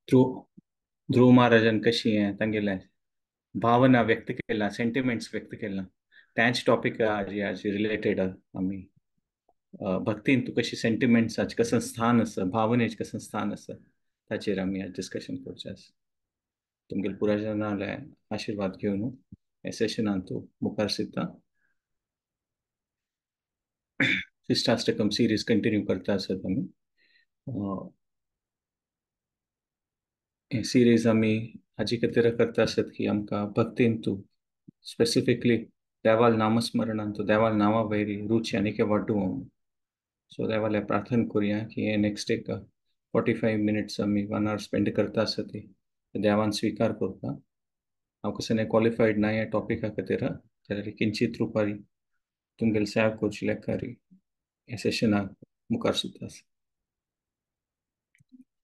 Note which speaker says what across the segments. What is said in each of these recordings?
Speaker 1: ध्रुव ध्रुव महाराजान कशी हें तांगेलें भावना व्यक्त केला, सेंटिमेंट्स व्यक्त केला, त्याच टॉपिक आज रिलेटेड आमी भक्तीन तूं कशी सेंटिमेंट्साचें कसं स्थान आसा, भावनेचें कसं स्थान आसा ताचेर आमी आज डिस्कशन करचें आसा. तुमगेले पुराजनाले आशिर्वाद घेवन हे सेशनान तूं मुखार सरता. शिष्टाष्टकम सिरीज कंटिन्यू करता आसत आमी. हे सिरीज आमी हाजी खातीर करता आसत की आमकां भक्तीन तूं स्पेसिफिकली देवाल नामस्मरणान तूं देवाल नांवा वयरी रुची आनीक वाडूं. सो देवाले प्रार्थना करुया की हे नेक्स्ट एक 45 मिनट्स आमी 1 our spend करता आसत ती देवान स्विकार करता. हांव कसं क्वॉलिफायड ना ह्या टॉपिका खातीर, जाल्यार किंचित रुपारी तुमगेले सेवा करची लेखारी हे सेशनाक मुखार सुद्दां आसा.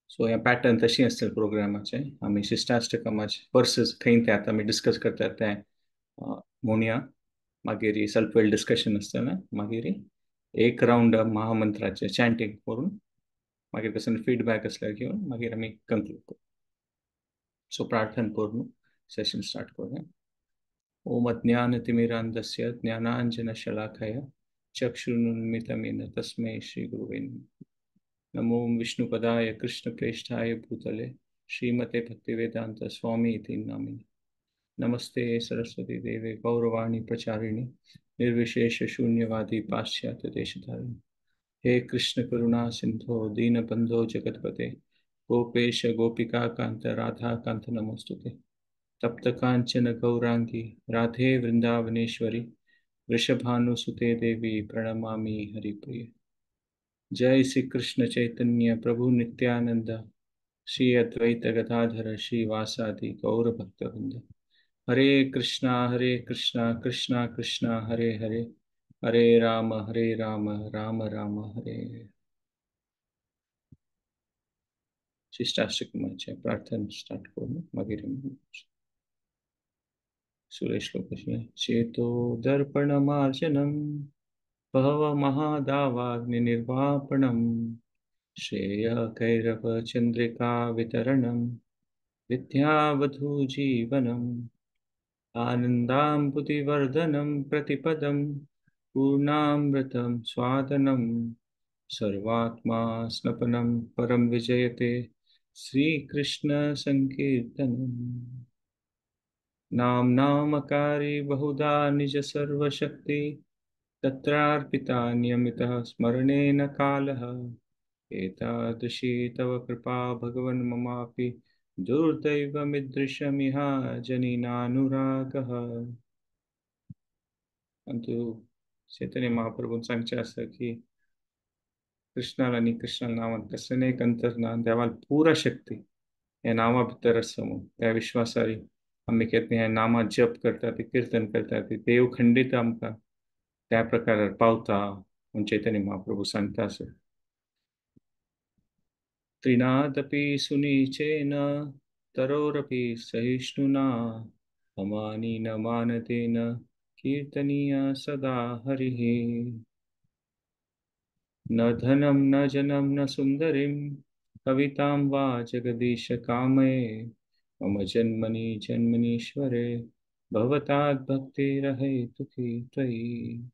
Speaker 1: सो हे पॅटर्न तशी आसतलें प्रोग्रामाचें. आमी शिष्टाष्टकमाचे वर्सेस खंय ते आतां आमी डिस्कस करतात तें म्हणया, मागीर सेल्फ वेल डिस्कशन आसतलें, मागीर एक रावंड महामंत्राचें चॅन्टींग करून मागीर कसं फिडबॅक आसल्यार घेवन मागीर आमी कंक्लूड करू. सो प्रार्थना करून सेशन स्टार्ट करूया. ओम अज्ञानतिमिरान्धस्य ज्ञानाञ्जनशलाकया चक्षुरुन्मीलितं तस्मै श्रीगुरुवे नमः. नमो विष्णुपदाय कृष्णप्रेष्ठाय भूतले श्रीमते भक्तिवेदांत स्वामी इति नामिने. नमस्ते सरस्वती देवे गौरवाणी प्रचारिणी निर्विशेष शून्यवादी पाश्चात्य देशधारिणी. हे कृष्ण करुणा सिंधो दीनबंधो जगतपते गोपेश गोपिका कांत राधा कांत नमोस्तुते. तप्त कांचन गौरांगी राधे वृंदावनेश्वरी वृषभानुसुते देवी प्रणमामि हरिप्रिये. जय श्री कृष्ण चैतन्य प्रभु नित्यानंद श्री अद्वैत गदाधर श्री वासादि गौर भक्तवृंद. हरे कृष्णा कृष्णा कृष्णा हरे हरे, हरे राम राम राम हरे. शिष्टाष्टकमाचें प्रार्थना स्टार्ट करून मागीर सुरेश श्लोक आशिल्लें. चेतो दर्पण मार्जनम भव महादावाग्नि निर्वापणम श्रेय कैरव चंद्रिका वितरणम विद्यावधू जीवनम आनंदाम्बुधिवर्धनम प्रतिपदम पूर्णामृतम स्वादनम सर्वात्मा स्नपनम परम विजयते श्रीकृष्ण संकीर्तनम. नाम नामकारी बहुधा निज सर्वशक्ति तत्रार्पिता नियमितः स्मरणेन कालः. एतादृशी तव कृपा भगवन् ममापि दुर्दैवमिदृशमिह जनिनानुरागः. अंतु चैतन्य महाप्रभून सांगचें आसा की कृष्णाल आनी कृष्णा नांवान कसलें एक अंतर ना, देवाल पुरा शक्ती ह्या नांवा भितर आसा म्हूण त्या विश्वासारी आमी केन्ना ह्या नामां जप करता ती किर्तन करता ती देव खंडीत आमकां त्या प्रकारार पावता म्हूण चैतन्य महाप्रभू सांगता आसा. त्रिनादपि सुनीचेन तरोरपि सहिष्णुना अमानिन मानदेन कीर्तनीय सदा हरिः. न धनं न जनं न सुन्दरीं कवितां वा जगदीश कामये मम जन्मनि जन्मनीश्वरे भवतात् भक्तिरहेतुकी त्वयि.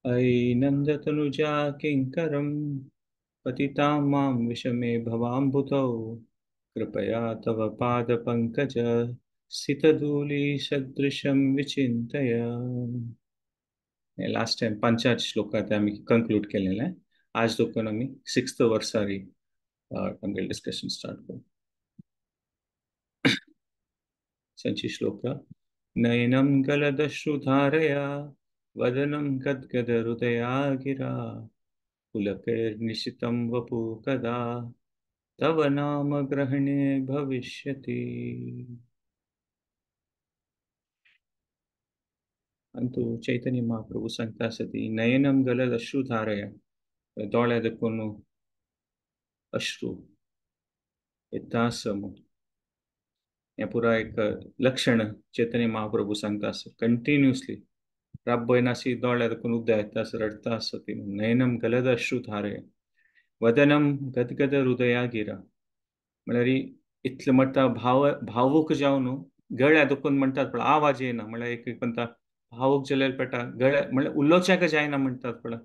Speaker 1: अयि नन्दतनुजा किङ्करं पतितां मां विषमे भवाम्बुधौ कृपया तव पादपङ्कज स्थितधूलिसदृशं विचिन्तय. लास्ट टाइम पंचाच श्लोकात आमी कंक्लूड केलेलें. आज देखून आमी 6th वर्सारी आमगेलें डिस्कशन स्टार्ट करू. संची श्लोक. नयनं गलदश्रुधारया वदनं गद्गद हृदया गिरा पुलकैर्निशितं वपु कदा तव नाम ग्रहणे भविष्यति. अंतु चैतन्य महाप्रभू सांगता आसा ती नयनं गलद अश्रुधारया, दोळे देखून अश्रू येता आसा म्हूण हें पुरा एक लक्षण चैतन्य महाप्रभू सांगता आसा. कंटिन्युअसली राब्बय नासी दोळे देखून उदय येता आसा, रडटा आसा ती. नयनम गलद अश्रुधारया. वदनम गदगद हृदया गिरा म्हळ्यार इतलें म्हणटा भाव भावूक जावन न्हू गळ्या दुखून म्हणटात पळय आवाज येना म्हळ्यार एक एक म्हणटा भावूक जाल्यार पेटा गळ्या म्हळ्यार उलोवच्याक जायना म्हणटात पळय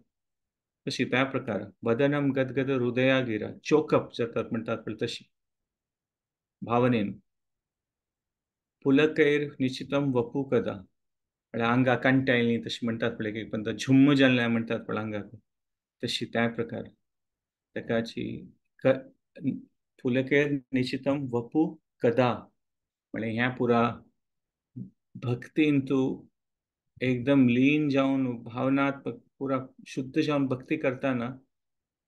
Speaker 1: तशी त्या प्रकार वदनम गदगद हृदया गिरा चोकअप जातात म्हणटात पळय तशी भावनेन. पुलकैर निश्चितम वपू कदा म्हळ्यार आंगा कांट्या आयलीं तशी म्हणटात पळय एक म्हणटा झुम्म जाल्लें म्हणटात पळय आंगाक तशी त्या प्रकार ताकाची पुलकैर निश्चितम वपू कदा म्हळ्यार ह्या पुरा भक्तीन तूं एकदम लीन जावन भावनात्मक पुरा शुद्ध जावन भक्ती करताना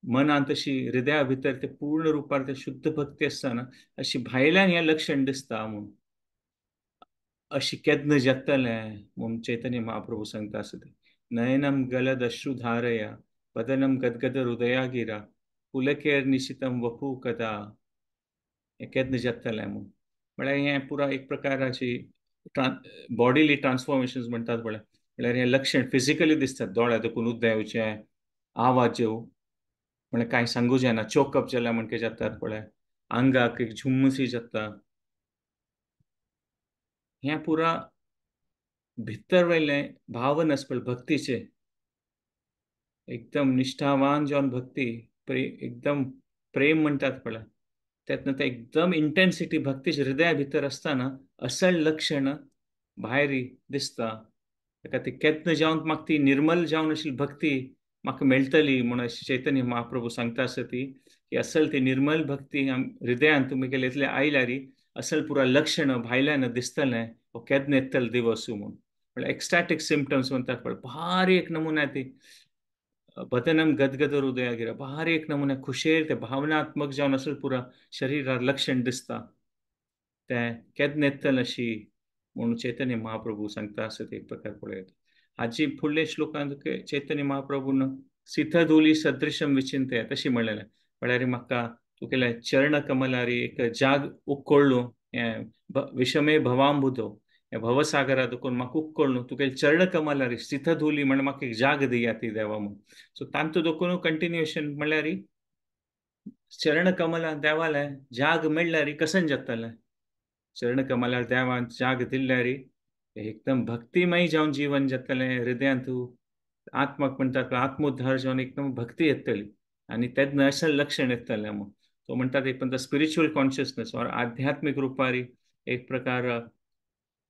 Speaker 1: मनांत तशी हृदया भितर ते पूर्ण रुपार ते शुद्ध भक्ती आसतना अशी भायल्यान हें लक्षण दिसता म्हूण अशी केन्ना जातलें म्हूण चैतन्य महाप्रभू सांगता आसा तें. नयनम गलद अश्रुधारया वदनम गदगद हृदया गिरा पुलकेर निशितम वपू कदा हें केन्ना जातलें म्हूण म्हळ्यार हें पुरा एक प्रकाराची बॉडीली ट्रान्सफॉर्मेशन म्हणटात पळय म्हळ्यार हें लक्षण फिजिकली दिसतात दोळ्या दुखून उद्दा येवचें आवाज येवं म्हळ्यार कांय सांगू जायना चोकअप जाल्यार म्हणके जातात पळय आंगाक एक झुम्मसी जाता हें पुरा भितर वयलें भावन आसा पळय भक्तीचें एकदम निश्ठावान जावन भक्ती एकदम प्रेम म्हणटात पळय त्यातनं ते एकदम इंटेन्सिटी भक्तीचे हृदया भितर आसतना असल लक्षण भायर दिसता ताका ती केन्ना जावन म्हाका ती निर्मल जावन अशी भक्ती म्हाका मेळटली म्हूण अशी चैतन्य महाप्रभू सांगता आसा ती की असल ती निर्मल भक्ती हृदयान तुमी केलें आयल्यार असल पुरा लक्षण भायल्यान दिसतलें हो केन्ना येतलो दिवस म्हूण म्हळ्यार एक्स्टॅटीक सिमटम्स म्हणटात पळय भारी एक नमुना ती बदनम गदगद हृदया गिरा भारी एक नमुना खुशेर ते भावनात्मक जावन असल पुरा शरीरार लक्षण दिसता तें केन्ना येतलें अशी म्हणून चैतन्य महाप्रभू सांगता आसा ते एक प्रकार पळयता. हाजी फुडल्या श्लोकांत चैतन्य महाप्रभून सिथधुली सदृशम विचिंतय तशी म्हणलेलें म्हळ्यार म्हाका तुगेल्या चरण कमलारी एक जाग उक्कोळ्ळू हें विषमे भवांबुधो हें भवसागरा दुखून म्हाका उक्कोळ्ळू तुगेले चरण कमलारी सिथधुली म्हण म्हाका एक जाग दिया ती देवा म्हूण. सो तांतू दोकून कंटिन्युएशन म्हणल्यार चरण कमला देवालें जाग मेळ्ळ्यार कसन जातलें चरण कमलार देवान जाग दिल्यार एकदम भक्तिमय जावन जीवन जातलें हृदयांत आत्माक म्हणटात आत्मोद्धार जावन एकदम भक्ती येतली आनी तेन्ना अशें लक्षण येतलें म्हूण. तो म्हणटात एक म्हणटा स्पिरिच्युअल कॉन्शियसनेस ऑर आध्यात्मीक रुपारी एक प्रकार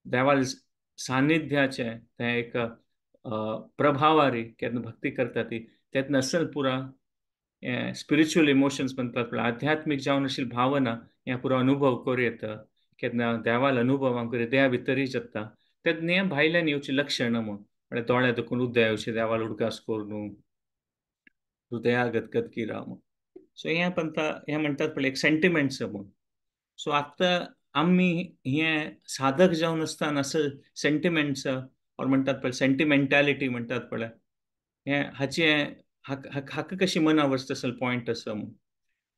Speaker 1: देवाल सानिध्याचें तें एक प्रभावारी केन्ना भक्ती करता ती तेन्ना असल पुरा स्पिरिच्युअल इमोशन्स म्हणटात पळय आध्यात्मीक जावन अशी भावना हें पुरो अनुभव करूं येता केन्ना देवाल अनुभव आमकां हृदया भितरय जाता तेन्ना हें भायल्यान येवचें लक्षण म्हूण म्हळ्यार दोळ्या दुखून उद्दा येवचें देवाल उडगास करून हृदया गदगद गिरा म्हूण. सो हें पंता हें म्हणटात पळय एक सेंटिमेंट्स म्हूण. सो आतां आमी हें साधक जावन आसतना असं सेंटिमेंट्स ऑर म्हणटात पळय सेंटिमेंटालिटी म्हणटात पळय हें हाचें हाका कशी मना वचता असल पॉयंट आसा म्हूण.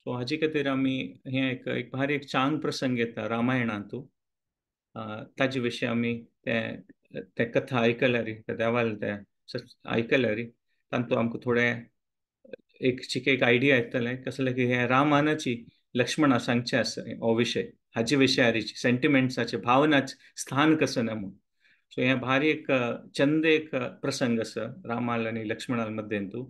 Speaker 1: सो हाजे खातीर आमी हें एक एक भारी एक चांग प्रसंग येता रामायणांतू ताजे विशीं आमी तें ते कथा आयकल्यार त्या देवाल ते आयकल्यार तांतू आमकां थोडें एक चिके एक आयडिया येतलें कसलें की हें रामानाची लक्ष्मणा सांगचें आसा हो विशय हाजे विशयारीची सेंटिमेंट्साचे भावनाच स्थान कसं ना म्हूण. सो हें भारी एक चंद एक प्रसंग आसा रामाल आनी लक्ष्मणाल मध्येंतू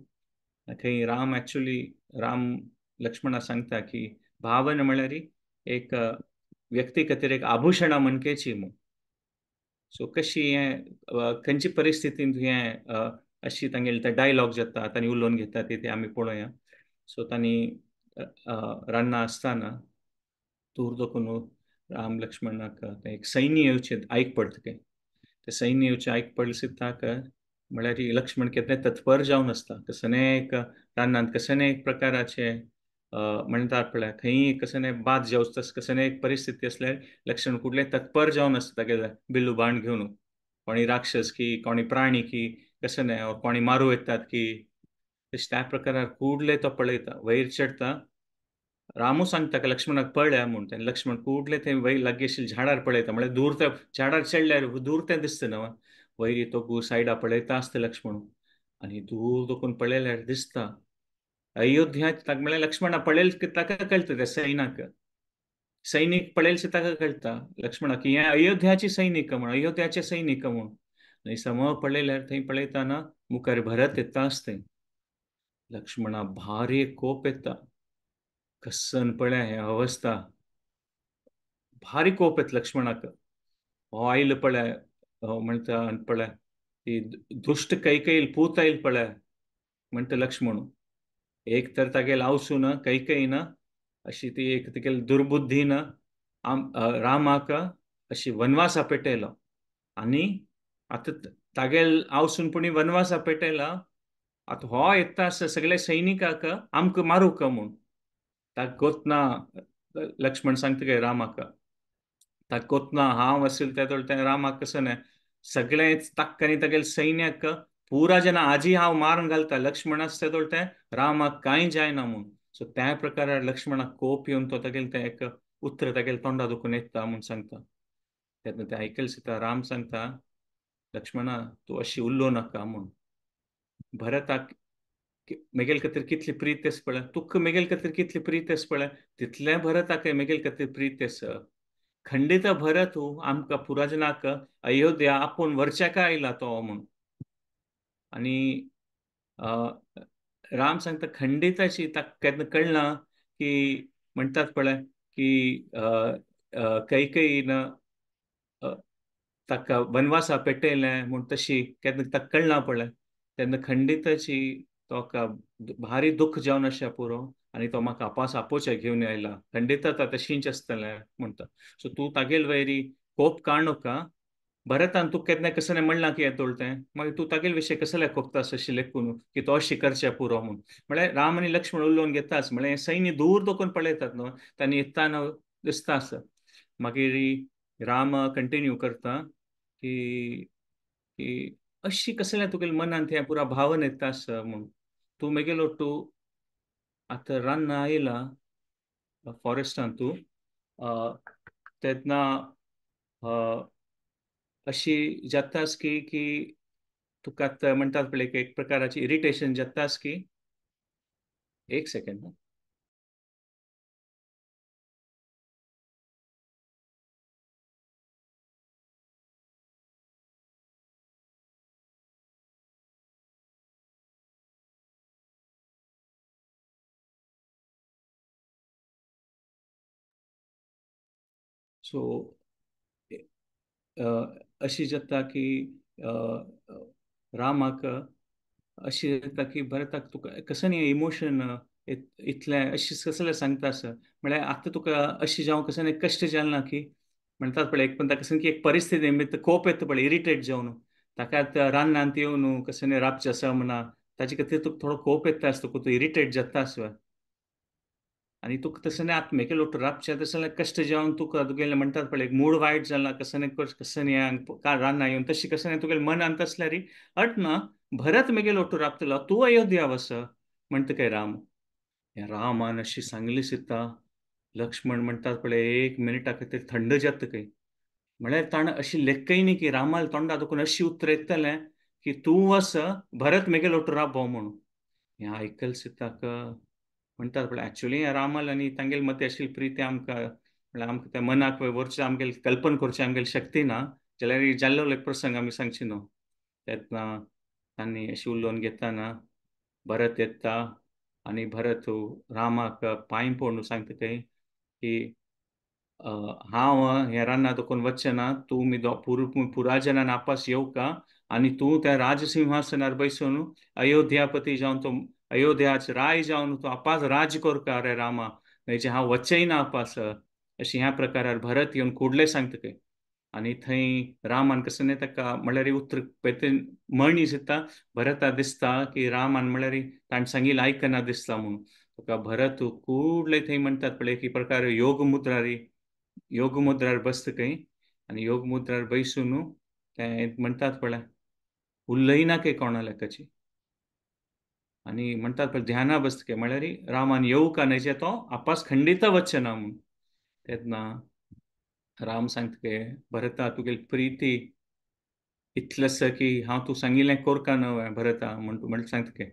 Speaker 1: थंय राम एक्चुअली राम लक्ष्मणा सांगता की भावना म्हळ्यार एक व्यक्ती खातीर एक आभूषणा म्हणकेची म्हूण. सो कशी हें खंयची परिस्थितींत हें अशी तांगेले ते डायलॉग जाता तांणी उलोवन घेता ते आमी पळोवया. सो तांणी रान्ना आसतना दूर दोकून राम लक्ष्मणाक एक सैन्य येवचें आयक पडटा तें ते सैन्य येवचें आयक पडलें सिद्धाक म्हळ्यार लक्ष्मण केन्नाय तत्पर जावन आसता कसलें एक रानांत कसलें एक प्रकाराचें म्हणटात पळय खंयी कसलें बाद जावचो तस कसलें एक परिस्थिती आसल्यार लक्ष्मण कुडलें तत्पर जावन आसता तागेलें बिल्लू बाण घेवन कोणी राक्षस की कोणी प्राणी की कसलें कोणी मारूं येतात की तशें त्या प्रकारार कुडले तो पळयता वयर चडटा रामू सांगता की लक्ष्मणाक पळया म्हूण तेन्ना लक्ष्मण कुडले थंय वयर लागीं आशिल्ल्या झाडार पळयता म्हळ्यार दूर त्या झाडार चडल्यार दूर तें दिसता न्हू वयर तो सायडा पळयता आसता लक्ष्मण आनी दूर दोकून पळयल्यार दिसता अयोध्या म्हळ्यार लक्ष्मणा पळयल ताका कळटा त्या सैनाक, सैनीक पळयल ताका कळटा लक्ष्मणा की हे अयोध्याची सैनीक म्हूण, अयोध्याचे सैनीक म्हूण. आनी सम पळयल्यार थंय पळयतना मुखार भरत येता आसता. लक्ष्मणा भारी कोप येता, कसन पळय हे अवस्था, भारी कोप येता लक्ष्मणाक. हो आयल पळय म्हणटा पळय ती दुश्ट कैकयील पूत आयल पळय म्हणटा लक्ष्मण. एक तर तागेल आवसून कैकयीन अशी ती एक तागेल दुर्बुद्धीन रामाक अशी वनवासा पेटयलो आनी आतां तागेल आवसून पुणी वनवासा पेटयला. आतां हो येता आसा सगळ्या सैनिकाक आमकां मारूंक म्हूण. ताका गोतना लक्ष्मण सांगता काय रामाक, ताका गोतना हांव आशिल्लो त्या तें रामाक कसो न्हय सगळें ताक्कांनी तागेले सैन्याक पुरा जेन्ना आजी हांव मारून घालता लक्ष्मण आसता तें रामाक कांय जायना म्हूण. सो त्या प्रकारार लक्ष्मणाक कोप येवन तो तागेले तें एक उतर तागेले तोंडा दुखून येता म्हूण सांगता. तेन्ना तें आयकल सीता राम सांगता लक्ष्मणा तूं अशी उल्लो नाका म्हूण. भरताक मेगेल खातीर कितली प्रीत आसा पळय, तुका मेगेल खातीर कितली प्रीत आसा पळय, तितलें भरताकय मेगेल खातीर प्रीत आसा. खंडित भरत आमकां पुराजनाक अयोध्या आपूण वरच्याक आयला तो म्हूण. आनी राम सांगता खंडिताची ताका केन्ना कळना की म्हणटात पळय की कैकयीन ताका वनवासा पेटयलें म्हूण तशी केन्ना ताका कळना पळय. तेन्ना खंडिताची तो भारी दुख्ख जावन आशा पुरो आनी तो म्हाका आपास आपोवचे घेवन आयला, खंडित आतां तशींच आसतलें म्हणटा. सो तूं तागेल वयरी कोप काडनाका. भरतान तूं केन्ना कसलें म्हणलां की येतोळ तें मागीर तूं तागेल विशय कसलें कोपता अशें लेखून की तो अशें करचें पुरो म्हूण. म्हळ्यार राम आनी लक्ष्मण उलोवन घेताच म्हळ्यार सैन्य दूर दोकून पळयतात न्हू, तांणी येता दिसता आसा. मागीर राम कंटिन्यू करता की की अशी कसलें तुगेले मनांत हें पुरा भावन येता आसा म्हूण. तूं मेगेलो तूं आतां रान्ना आयला फॉरेस्टान तूं तेन्ना अशी जातास की की तुका आतां म्हणटात पळय की एक प्रकाराची इरिटेशन जातास की. एक सेकंड. सो अशी जाता की रामाक अशी जाता की भरताक तुका कसं न्ही इमोशन इतलें अशी कसलें सांगता आसा म्हळ्यार आतां तुका अशी जावं कसं न्ही कश्ट जालें ना की म्हणटात पळय एक पण ताका कसं की एक परिस्थिती निमित्त कोप येता पळय इरिटेट जावन ताका आतां रानांत येवन कसं न्ही राबचें आसा म्हणा ताजे खातीर तुका थोडो कोप येता आसता, तुका तूं इरिटेट जाता आसता आनी तुका तशें न्ही आतां मेगेलो राबचें तशें जाल्यार कश्ट जावन तुका तुगेलें म्हणटात पळय एक मूड वायट जाला कसं न्ही कसं न्ही रान्ना येवन तशें कसं न्ही तुगेलें मनांत आसल्यार अट ना भरत मेगेलो राबतलो तूं अयोध्या वस म्हणटा काय राम. ह्या रामान अशी सांगली सीता लक्ष्मण म्हणटात पळय एक मिनिटा खातीर थंड जाता काय म्हळ्यार ताणें अशी लेखय न्ही की रामाल तोंडा दुखून अशी उतर येतलें की तूं वस भरत मेगेलो राब म्हणून. हें आयकल सीताक म्हणटात पळय एक्चुअली रामाल आनी तांगेले मती आशिल्ली प्रिती आमकां म्हळ्यार आमकां त्या मनाक व्हरचें आमगेले कल्पना करचें आमगेली शक्ती ना जाल्यार जाल्लो एक प्रसंग आमी सांगची न्हू. तेन्ना तांणी अशी उलोवन घेतना भरत येता आनी भरत रामाक पांय पडून सांगता काय की हांव हे रान्ना दुखून वचचें ना, तूं मी पुराजनान आपस येवका आनी तूं त्या राजसिंहासनार बसून अयोध्यापती जावन तो अयोध्याच राय जावन तूं आपास राज करका रे रामा, न्हय हांव वचय ना आपास. अशी ह्या प्रकारार भरत येवन कुडले सांगता काय. आनी थंय रामान कसं न्ही ताका म्हणल्यार उतर म्हणी दिसता भरता दिसता की रामान म्हणल्यार ताणें सांगिल्लें आयकना दिसता म्हणून तुका भरत कुडले थंय म्हणटात पळय की प्रकार योग मुद्रारी योग मुद्रार बसता खंय आनी योग मुद्रार बसून तें म्हणटात पळय उलयना काय कोणा लेखाची आनी म्हणटात पळय ध्याना बसता काय म्हणल्यार रामान येवका न्हय तो आपास खंडित वचना म्हणून. तेन्ना राम सांगता के भरता तुगेली प्रिती इतलें आसा की हांव तूं सांगिल्लें कोरका न्हय भरता म्हण तूं म्हणटा सांगता के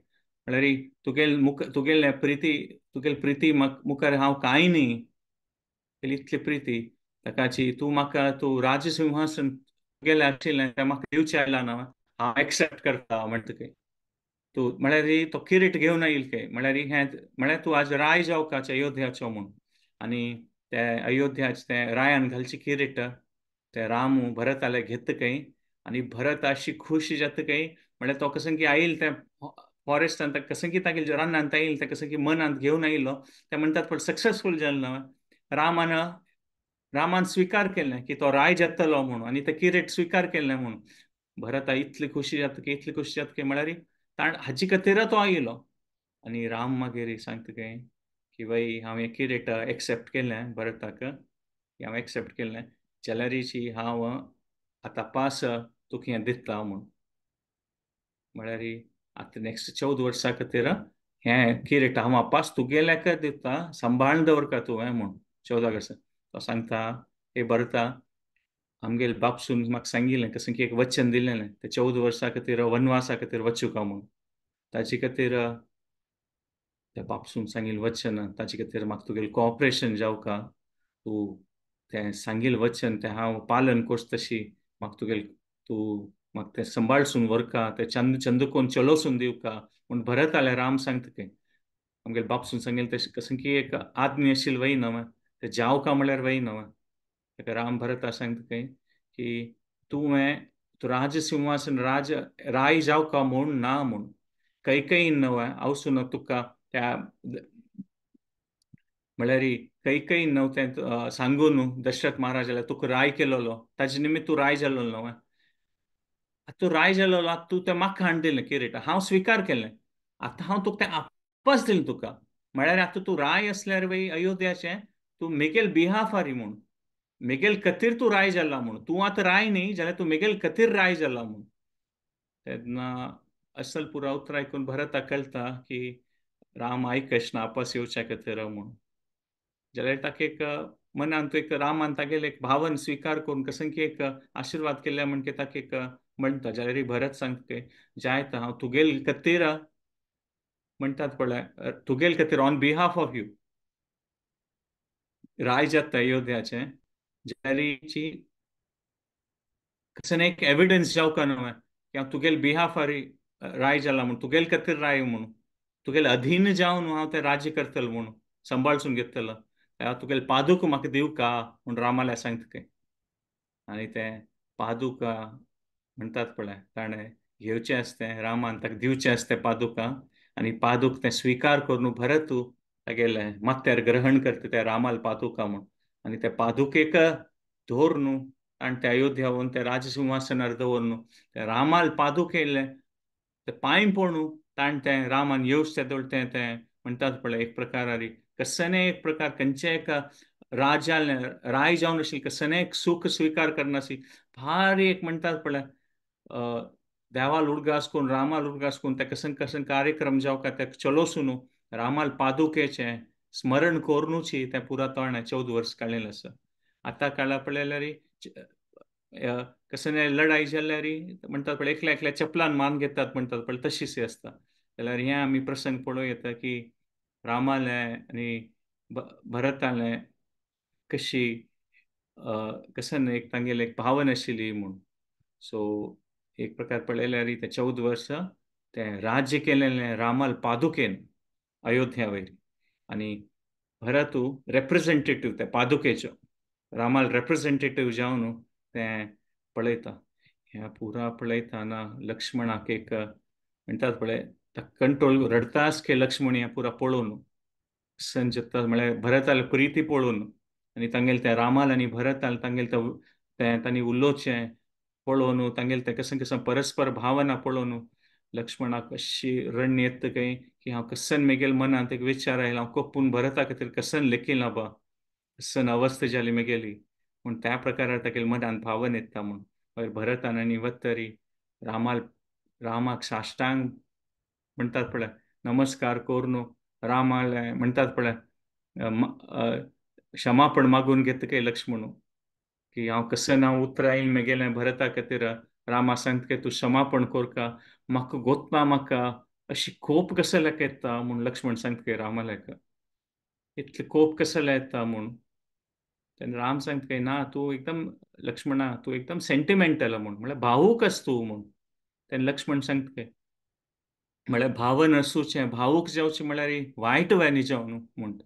Speaker 1: म्हळ्यार तुगेल मुख तुगेले प्रिती तुगेल प्रिती मुखार हांव कांय न्ही, इतली प्रिती ताकाची तूं म्हाका तूं राजसिंहासन तुगेलें आशिल्लें तें म्हाका दिवचें आयलां ना, हांव एक्सेप्ट करता म्हणटकीर तूं म्हळ्यार तो किरीट घेवन आयल काय, म्हळ्यार हें म्हळ्यार तूं आज राय जावकाच अयोध्याचो म्हूण. आनी ते अयोध्याचे ते रायान घालची किरीट ते रामू भरताले घेत काय आनी भरत अशी खुशी जाता काय, म्हळ्यार तो कसं की आयल ते फॉरेस्टान कसं की तागेल रानांत आयल ते कसं की मनांत घेवन आयिल्लो ते म्हणटात पण सक्सेसफूल जालें ना. रामान रामान स्विकार केलें की तो राय जातलो म्हणून आनी ते किरीट स्विकार केलें म्हणून भरता इतली खुशी जाता की इतली खुशी जाता की म्हळ्यार ताण हाजी खातीर तो आयलो. आनी राम मागीर सांगता काय की बाई हांव हें किरीट एक्सेप्ट केलें भरताक, की हांव एक्सेप्ट केलें जाल्यारीची हांव आतां पास तुका हें दिता म्हूण. म्हळ्यार आतां नेक्स्ट 14 वर्सां खातीर हें किरीट हांव आपास तुगेल्याक दिता, सांबाळून दवरका तुवें म्हूण. 14 वर्सां तो सांगता हे भरता आमगेल बापसून म्हाका सांगिल्लें कसं की एक वचन दिलेलें ते 14 वर्सां खातीर वनवासा खातीर वचूका म्हूण, ताजे खातीर त्या बापसून सांगिल्लें वचन ताजे खातीर म्हाका तुगेलें कॉपरेशन जावका, तूं तें सांगिल्लें वचन तें हांव पालन करता तशी म्हाका तुगेलें तूं म्हाका तें सांबाळसून व्हरका, तें चंद चंदकोन चलोसून दिवका म्हूण भरताले राम सांगता तें आमगेले बापसून सांगिल्लें तशें कसं की एक आज्ञा आशिल्ली वय न्हय तें जावका म्हळ्यार वय न्हय. ताका राम भरता सांगता खंय की तुवें तूं राजसिंहासन राज राय जावका म्हूण ना म्हूण कैकेयी न्हय हांवसून तुका त्या म्हळ्यार कैकेयी न्हय तें सांगून दशरथ महाराजाले तुका राय केलोलो ताजे निमित्त तूं राय जालो न्हय, तूं राय जालो आतां तूं तें म्हाका हाडून दिलें किरीट हांव स्विकार केलें, आतां हांव तुका तें आपस दिलें तुका, म्हळ्यार आतां तूं राय आसल्यार वय अयोध्याचें तूं मेगेल बिहाफारी म्हूण, मेगेल खातीर तूं राय जाला म्हूण, तूं आतां राय न्ही जाल्यार तूं मेगेल खातीर राय जाला म्हूण. तेन्ना असल पुरा उतरां आयकून भरताक कळटा की राम आयकना आपस येवच्या खातीर म्हूण, जाल्यार ताका एक मनांत एक रामान तागेलें एक भावन स्विकार करून कसं की एक आशिर्वाद केल्या म्हण ताका एक म्हणटा. जाल्यार भरत सांगता जायत हांव तुगेल खातीर म्हणटात पळय तुगेल खातीर ऑन बिहाफ ऑफ you राय जाता अयोध्याचें, जाल्यार कसं एक एविडन्स जावका न्हय की हांव तुगेल बिहाफार राय जाला म्हूण, तुगेल खातीर राय म्हूण, तुगेल अधीन जावन हांव तें राज्य करतलो म्हूण सांबाळसून घेतलो, तुगेल पादुका म्हाका दिवका म्हूण रामाल्या सांगता खंय. आनी तें पादुका म्हणटात पळय ताणें घेवचें आसतें रामान ताका दिवचें आसतें पादुका, आनी पादुक तें स्विकार करून भरतू तागेलें माथ्यार ग्रहण करता त्या रामाल पादुका म्हूण, आनी त्या पादुकेक दवर आनी ते अयोध्या वचून ते राजसिंहासनार दवर त्या रामाल पादुकेले ते पांय पळोवन ताणें तें रामान येवचें तें तें तें म्हणटात पळय एक प्रकारारी कसने एक प्रकार खंयच्या एका राजाले राय जावन आशिल्लें कसने एक सूख स्विकार करनासी भारी एक म्हणटात पळय देवाल उडगास करून रामाल उडगास करून ते कसन कसन कार्यक्रम जावका ते चलोसून रामाल पादुकेचें स्मरण करुनूच तें पुरा ताणें 14 वर्स काडलेलें आसा. आतां काळा पळयल्यार कसने लढाई जाल्यार म्हणटात पळय एकल्या एकल्या चपलान मान घेतात म्हणटात पळय तशीच आसता. जाल्यार हें आमी प्रसंग पळोवं येता की रामालें आनी भरतालें कशी कसन एक तांगेलें एक भावन आशिल्ली म्हूण. सो एक प्रकार पळयल्यार तें 14 वर्सां तें राज्य केलेलें रामाल पादुकेन अयोध्या वयर, आनी भरतू रेप्रेजेंटेटीव त्या पादुकेचो रामाल रेप्रेजेंटेटीव जावन तें पळयता. ह्या पुरा पळयतना लक्ष्मणाक एक म्हणटात पळय कंट्रोल रडतास के लक्ष्मण ह्या पुरा पळोवन संजता म्हळ्यार भरताले प्रिती पळोवन आनी तांगेले त्या रामाल आनी भरताल तांगेले तें तांणी उलोवचें पळोवन तांगेले तें कशें कशें परस्पर भावना पळोवन लक्ष्मणाक अशी रण्य येता खंय की हांव कसन मेगेल मनांत एक विचार आयलो हांव कोपून भरता खातीर कसन लेखिना बा कसन अवस्था जाली मेगेली म्हूण त्या प्रकारार तागेले मनांत भावन येता म्हूण. मागीर भरतान आनी वतरी रामाल रामाक साष्टांग म्हणटात पळय नमस्कार करून रामाले म्हणटात पळय क्षमापण मागून घेता काय लक्ष्मण की हांव कसन हांव उतरायल मेगेलें भरता खातीर. रामा सांगता की तूं क्षमापण करका म्हाका गोतना म्हाका अशी कोप कसल्याक येता म्हूण लक्ष्मण सांगता रामाल्याक, इतले कोप कसल्या येता म्हूण. तेन्ना राम सांगता काय ना तूं एकदम लक्ष्मणा तूं एकदम सेंटिमेंटल म्हूण, म्हळ्यार भावूक आस तूं म्हूण. तेन्ना लक्ष्मण सांगता काय म्हळ्यार भावन आसूचें भावूक जावचें म्हळ्यार वायट व्यानी जावन म्हणटा.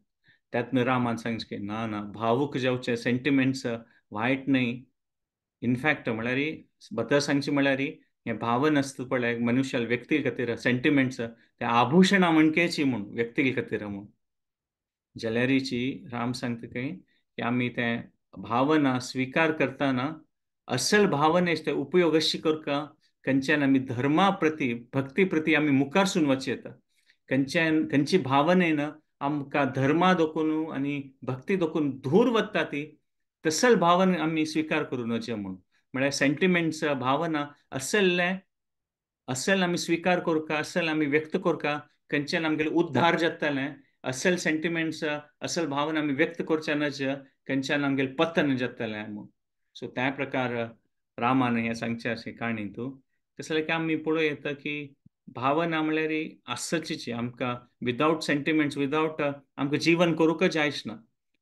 Speaker 1: त्यातनं रामान सांगचें की ना ना भावूक जावचें सेंटिमेंट्स वायट न्हय, इनफॅक्ट म्हळ्यार बतर सांगचें म्हळ्यार हें भावन आसता पळय मनुष्या व्यक्ती खातीर सेंटिमेंट्स ते आभूषणां म्हणकेची म्हूण व्यक्ती खातीर म्हूण. जाल्यारीची राम सांगता काय की आमी तें भावना स्विकार करतना असल भावनेच ते उपयोग अशी करता खंयच्यान आमी धर्मा प्रती भक्ती प्रती आमी मुखारसून वचूं येता. खंयच्यान खंयची भावनेन आमकां धर्मा दोखून आनी भक्ती दोखून दूर वता ती तसल भावना आमी स्विकार करूं नजे म्हूण. म्हळ्यार सेंटिमेंट्स भावना असले असल आमी स्विकार करता असल आमी व्यक्त करता खंयच्यान आमगेले उद्धार जातलें. असल सेंटिमेंट्स असल भावना आमी व्यक्त करच्या नजे खंयच्यान आमगेले पतन जातलें म्हूण. सो त्या प्रकार रामान हें सांगचें अशें काणी तूं तशें की आमी पळोवं येता की भावना म्हळ्यार आसचीच आमकां विदावट सेंटिमेंट्स विदावट आमकां जीवन करूंकच जायच ना.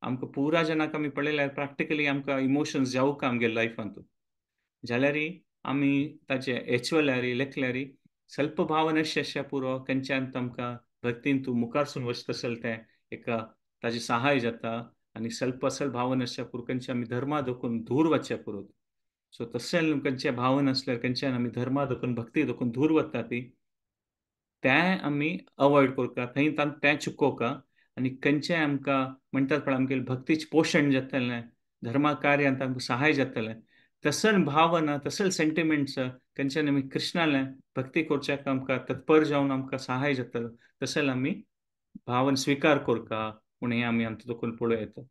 Speaker 1: आमकां पुरा जनाक आमी पळयल्यार प्रॅक्टिकली आमकां इमोशन्स जावंक आमगे लायफांत. जाल्यार आमी ताचे एचवल्यार लेखल्यार स्वल्प भावना अशें पुरो खंयच्यान आमकां भक्तीन तूं मुखारसून वचता आसल तें एक ताजें सहाय जाता आनी स्वल्प असल भावना आसच्या पुरो खंयच्या आमी धर्मा दोखून दूर वचचें पुरो. सो तशें खंयचें भावना आसल्यार खंयच्यान आमी धर्मा दोखून भक्ती दोखून दूर वता ती तें आमी अवॉयड करता थंय तें चुकोवका आनी खंयचें आमकां म्हणटात पळय आमगेलें भक्तीचें पोशण जातलें धर्मा कार्यांत आमकां सहाय जातलें तसल भावना तसल सेंटिमेंट्स खंयच्यान आमी कृष्णालें भक्ती करच्याक आमकां तत्पर जावन आमकां सहाय जातलें तशें आमी भावन स्विकार करता म्हूण हें आमी आमकां दोखून पळोवं येता.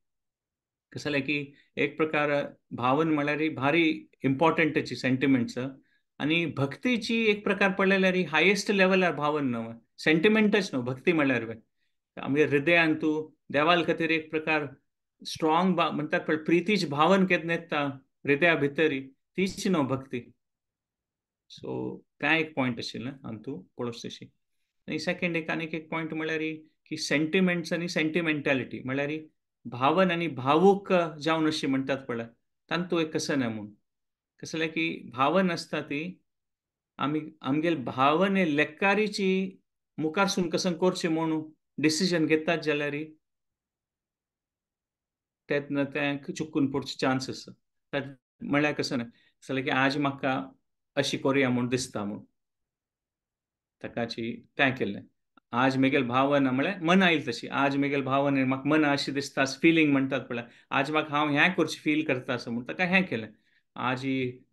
Speaker 1: कशें जालें की एक प्रकार भावन म्हळ्यार भारी इम्पॉर्टंटची सेंटिमेंट्स आनी भक्तीची एक प्रकार पळयल्यार हायेस्ट लेवलार भावन न्हू सेंटिमेंटच न्हू भक्ती म्हळ्यार आमगे हृदयान तूं देवाल खातीर एक प्रकार स्ट्रॉंग म्हणटात पळय प्रितीच भावन केन्ना येता हृदया भितरी तीच न्हू भक्ती. सो तें एक पॉयंट आशिल्लें अंतू पळोवच तशी. आनी सेकंड एक आनीक एक पॉयंट म्हळ्यार की सेंटिमेंट्स आनी सेंटिमेंटालिटी म्हळ्यार भावन आनी भावूक जावन अशी म्हणटात पळय तांतू एक कसं ना म्हूण. कसं जालें की भावन आसता ती आमी आमगेले भावने लेकारीची मुखारसून कसं करचें म्हूण डिसिजन घेतात जाल्यार तेन्ना तें चुकून पडचे चान्स आसा. म्हळ्यार कसं ना जालें की आज म्हाका अशी करुया म्हूण दिसता म्हूण ताकाची तें केलें आज मेगेल भावना म्हळ्यार मन आयली तशी आज मेगेल भावना म्हाका मन अशी दिसता फिलींग म्हणटात पळय आज म्हाका हांव हें करचें फील करता आसा म्हूण ताका हें केलें. आज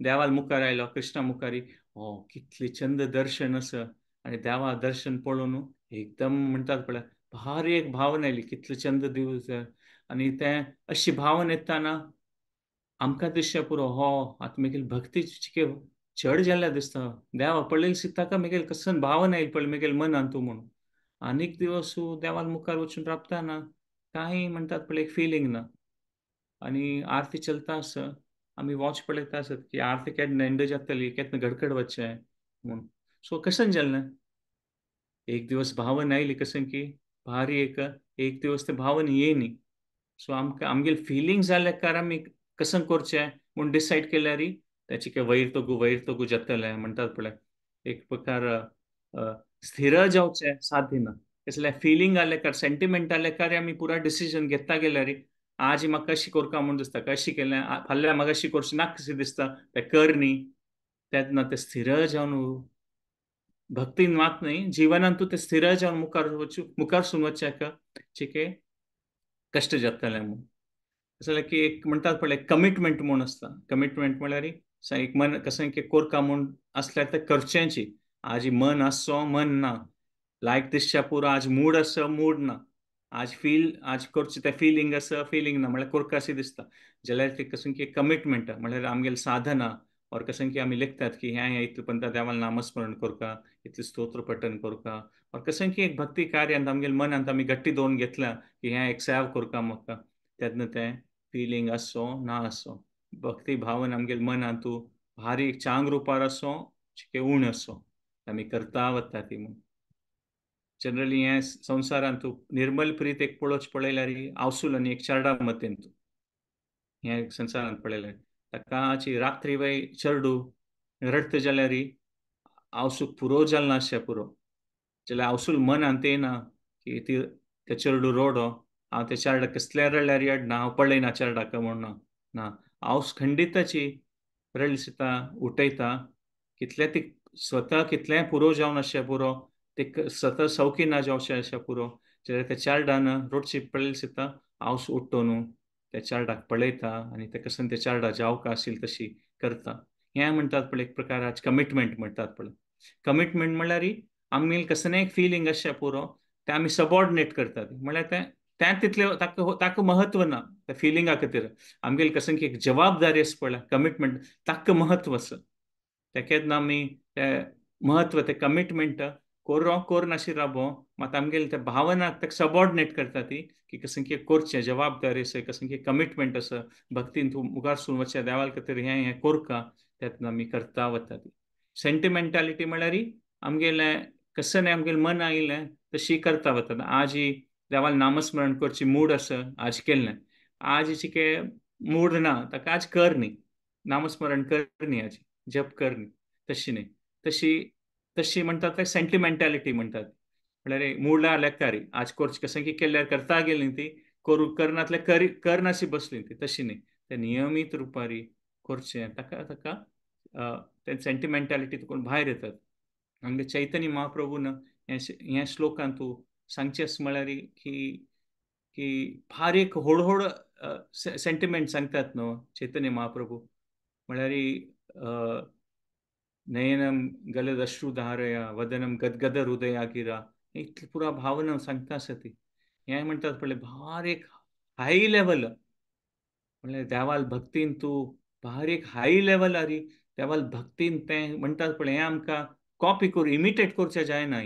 Speaker 1: देवाल मुखार आयलो कृष्णा मुखारी ओ कितलें चंद दर्शन आसा आनी देवा दर्शन पळोवन एकदम म्हणटात पळय भारी एक भावना आयली कितलें चंद दिवस आनी तें अशी भावना येताना आमकां दिसचें पुरो हो आतां मेगेली भक्ती चिके चड जाल्यार दिसता देवा पळयली सिताका मेगेल कसन भावना आयली पळय मेगेल मनान तूं म्हणून. आनीक दिवस देवाल मुखार वचून राबताना कांय म्हणटात पळय एक फिलींग ना आनी आरती चलता आसा आमी वॉच पळयता आसत की आरती केन्ना एंड जातली केन्ना घडकड वचचें म्हूण. सो कशें जालें एक दिवस भावना आयली कशें की भारी एक एक दिवस ते भावना येयनी. सो आमकां आमगेले फिलींग जाल्या कार आमी कशें करचें म्हूण डिसायड केल्यार ताचे काय वयर तगू वयर तगू जातलें म्हणटात पळय एक प्रकार स्थिर जावचें साध्य ना. कसलें फिलींग आयले कार सेंटिमेंट आयले कार आमी पुरा डिसिजन घेता गेल्यार आज म्हाका अशी करका म्हूण दिसता कशी केलें फाल्यां म्हाका अशी करचें नाका कशें दिसता तें कर न्ही तेन्ना तें स्थिर जावन भक्तीन मात न्हय जिवनान तूं तें स्थिर जावन मुखार वचूं मुखार सून वचच्याक चिके कश्ट जातलें म्हूण. जाल्यार की एक म्हणटात पळय कमिटमेंट म्हूण आसता कमिटमेंट म्हळ्यार एक मन कशें की कोरका म्हूण आसल्यार तें करचेंची. आज मन आसचो मन ना लायक दिसच्या पुरो आज मूड आसो मूड ना आज फील आज करचें तें फिलींग आसा फिलींग ना म्हळ्यार कोरका अशें दिसता जाल्यार तें कशें की कमिटमेंट म्हळ्यार आमगेलें साधना और कशें की आमी लेखतात की हें हें इतलें पर्यंत देवान नामस्मरण करका इतलें स्तोत्र पठन करका और कशें की एक भक्ती कार्यांत आमगेले मनांत आमी गट्टी दवरून घेतल्या की हें एक सेव करका म्हाका तेन्ना तें फिलींग आसचो ना आसचो भक्ती भावन आमगेले मनांत भारी चांग रुपार आसो चिके उण आसो आमी करता वता ती म्हूण. जनरली हें संवसारांत तूं निर्मल प्रीत एक पळोवच पळयल्यार आवसूल आनी एक चेरडा मतीन तूं हें संवसारांत पळयल्यार ताका रात्री वय चेरडू रडत जाल्यार आवसूक पुरो जाल ना अशें पुरो जाल्यार आवसूल मनांत येना की ती ते चेरडू रोडो हांव ते चेरडा कसले रडल्यार रडना हांव पळयना चेरडाक म्हणून ना आवस खंडिताची रडली सुद्दां उठयता कितलें ती स्वता कितलें पुरो जावन अशें पुरो ते स्वता सौखी ना जावचें अशें पुरो जाल्यार त्या चेरडान रोडची पळयली सुद्दां आवस उठ्ठो न्हू त्या चेरडाक पळयता आनी ते कसन ते चेरडा जावका आशिल्ली तशी करता. हें म्हणटात पळय एक प्रकाराची कमिटमेंट म्हणटात पळय. कमिटमेंट म्हणल्यार आमी कसलें एक फिलींग अशें पुरो तें आमी सबॉर्डिनेट करतात म्हणल्यार तें तें तितलें ताका ताका महत्व ना त्या फिलिंगा खातीर आमगेले कसं की एक जबाबदारी आसा पळय कमिटमेंट ताका महत्व आसा तें केन्ना आमी तें महत्व तें कमिटमेंट कोरो कोर नाशी राबो मात आमगेले त्या भावनाक ताका सबॉर्डिनेट करता ती की कसं की करचें जबाबदारी आसा कसं की कमिटमेंट आसा भक्तीन तूं मुखार सून वचचें देवाल खातीर हें हें कोरका तेन्ना आमी करता वता ती. सेंटिमेंटालिटी म्हणल्यार आमगेलें कसं आमगेलें मन आयलें तशी करता वता. आज ही देवाल नामस्मरण करची मूड आसा आज केल्लें आज चिके मूड ना ताका आज कर न्ही नामस्मरण कर न्ही आज जप कर न्ही तशी न्ही तशी तशी म्हणटात ते सेंटिमेंटालिटी म्हणटात म्हणल्यार मुडा लेखारी आज करची कसं की केल्यार करता गेली ती करू करनातले करी करनाशी बसली ती तशी न्ही ते नियमीत रुपारी करचें ताका ताका ते सेंटिमेंटालिटी तुका भायर येतात. आमगे चैतन्य महाप्रभून ह्या श्लोकांत तूं सांगचें आसा म्हळ्यार की की फार एक होड होड सेंटिमेंट सांगतात न्हू चैतन्य महाप्रभू म्हळ्यार नयनम गलद अश्रुधारया वदनम गदगद हृदया गिरा इतली पुरा भावना सांगता आसा ती. हें म्हणटात पळय भार एक हाय लेवल म्हणल्यार देवाल भक्तीन तूं भार एक हाय लेवल आरी देवाल भक्तीन तें म्हणटात पळय हें आमकां कॉपी करूं इमिटेट करचें जायना.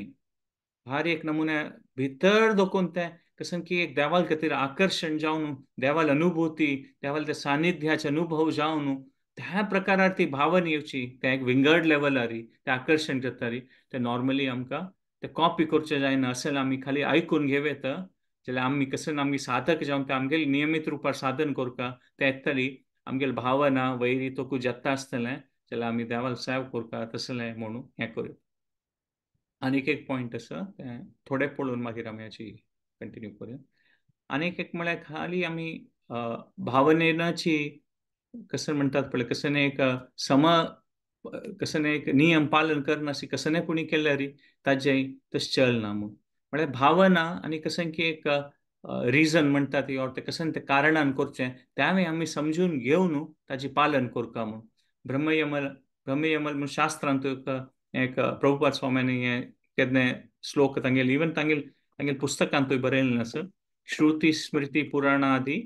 Speaker 1: भार एक नमुन्या भितर दोकून तें कसं की एक देवाल खातीर आकर्शण जावन देवाल अनुभूती देवाल त्या सानिध्याचे अनुभव जावन त्या प्रकारार ती भावना येवची तें एक विंगड लेवलारी तें आकर्शण जातारी तें नॉर्मली आमकां तें कॉपी करचें जायना अशें आमी खाली आयकून घेवं येता जाल्यार आमी कसं आमगे साधक जावन तें आमगेले नियमीत रुपार साधन करता तें येतली आमगेले भावना वैरी तोकू जाता आसतलें जाल्यार आमी देवाल सेव करता तसलें म्हणून हें करूं. आनीक एक पॉयंट आसा तें थोडें पळोवन मागीर आमी हाची कंटिन्यू करूया. आनीक एक म्हळ्यार खाली आमी भावनेनाची कसं म्हणटात पळय कसं एक सम कसं एक नियम पालन करनाशी कसं कोणी केल्यार ताजें तशें चलना म्हूण म्हळ्यार भावना आनी कसं की एक रिजन म्हणटा ती ऑर तें कसं तें कारणान करचें तें आमी समजून घेवन ताजें पालन करता म्हूण. ब्रह्मयमल ब्रह्मयमल म्हूण शास्त्रांत एक प्रभुपाद स्वाम्यांनी हें केन्ना श्लोक तांगेले इवन तांगेले तांगेले पुस्तकांतूय बरयल्लें आसा. श्रुती स्मृती पुराणादी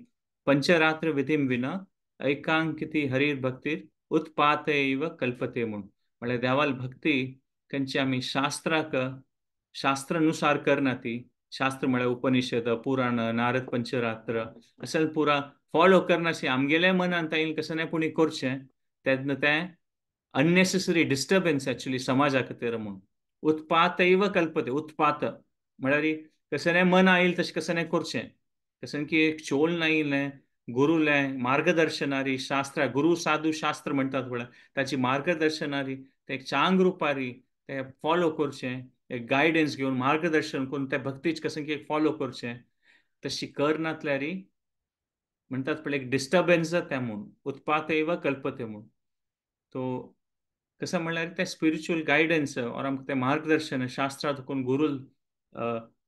Speaker 1: पंचरात्र विधीम विना ऐकांकिती हरीर भक्तीर उत्पातैव कल्पते म्हूण म्हळ्यार देवाल भक्ती खंयची आमी शास्त्राक शास्त्रानुसार करना ती शास्त्र म्हळ्यार उपनिषद पुराण नारद पंचरात्र अशें पुरा फॉलो करनाशी आमगेल्या मनान ताईल कसं नाही कोणी करचें तेन्ना तें अननेसेसरी डिस्टर्बन्स एक्चुअली समाजा खातीर म्हूण. उत्पातैव कल्पते उत्पात म्हळ्यार कसं नाही मन आयल तशें कसं नाही करचें कसं की एक चोल नायिल्लें गुरुलें मार्गदर्शनारी शास्त्र गुरु साधू शास्त्र म्हणटात पळय ताची मार्गदर्शनारी ते एक चांग रुपारी ते फॉलो करचें एक गायडन्स घेवन मार्गदर्शन करून त्या भक्तीच कसं की एक फॉलो करचें तशी करनातल्यार म्हणटात पळय एक डिस्टर्बन्स जाता म्हूण उत्पातैव कल्पते म्हूण. तो कसं म्हणल्यार तें स्पिरिच्युअल गायडन्स ऑर आमकां तें मार्गदर्शन शास्त्रां कोण गुरू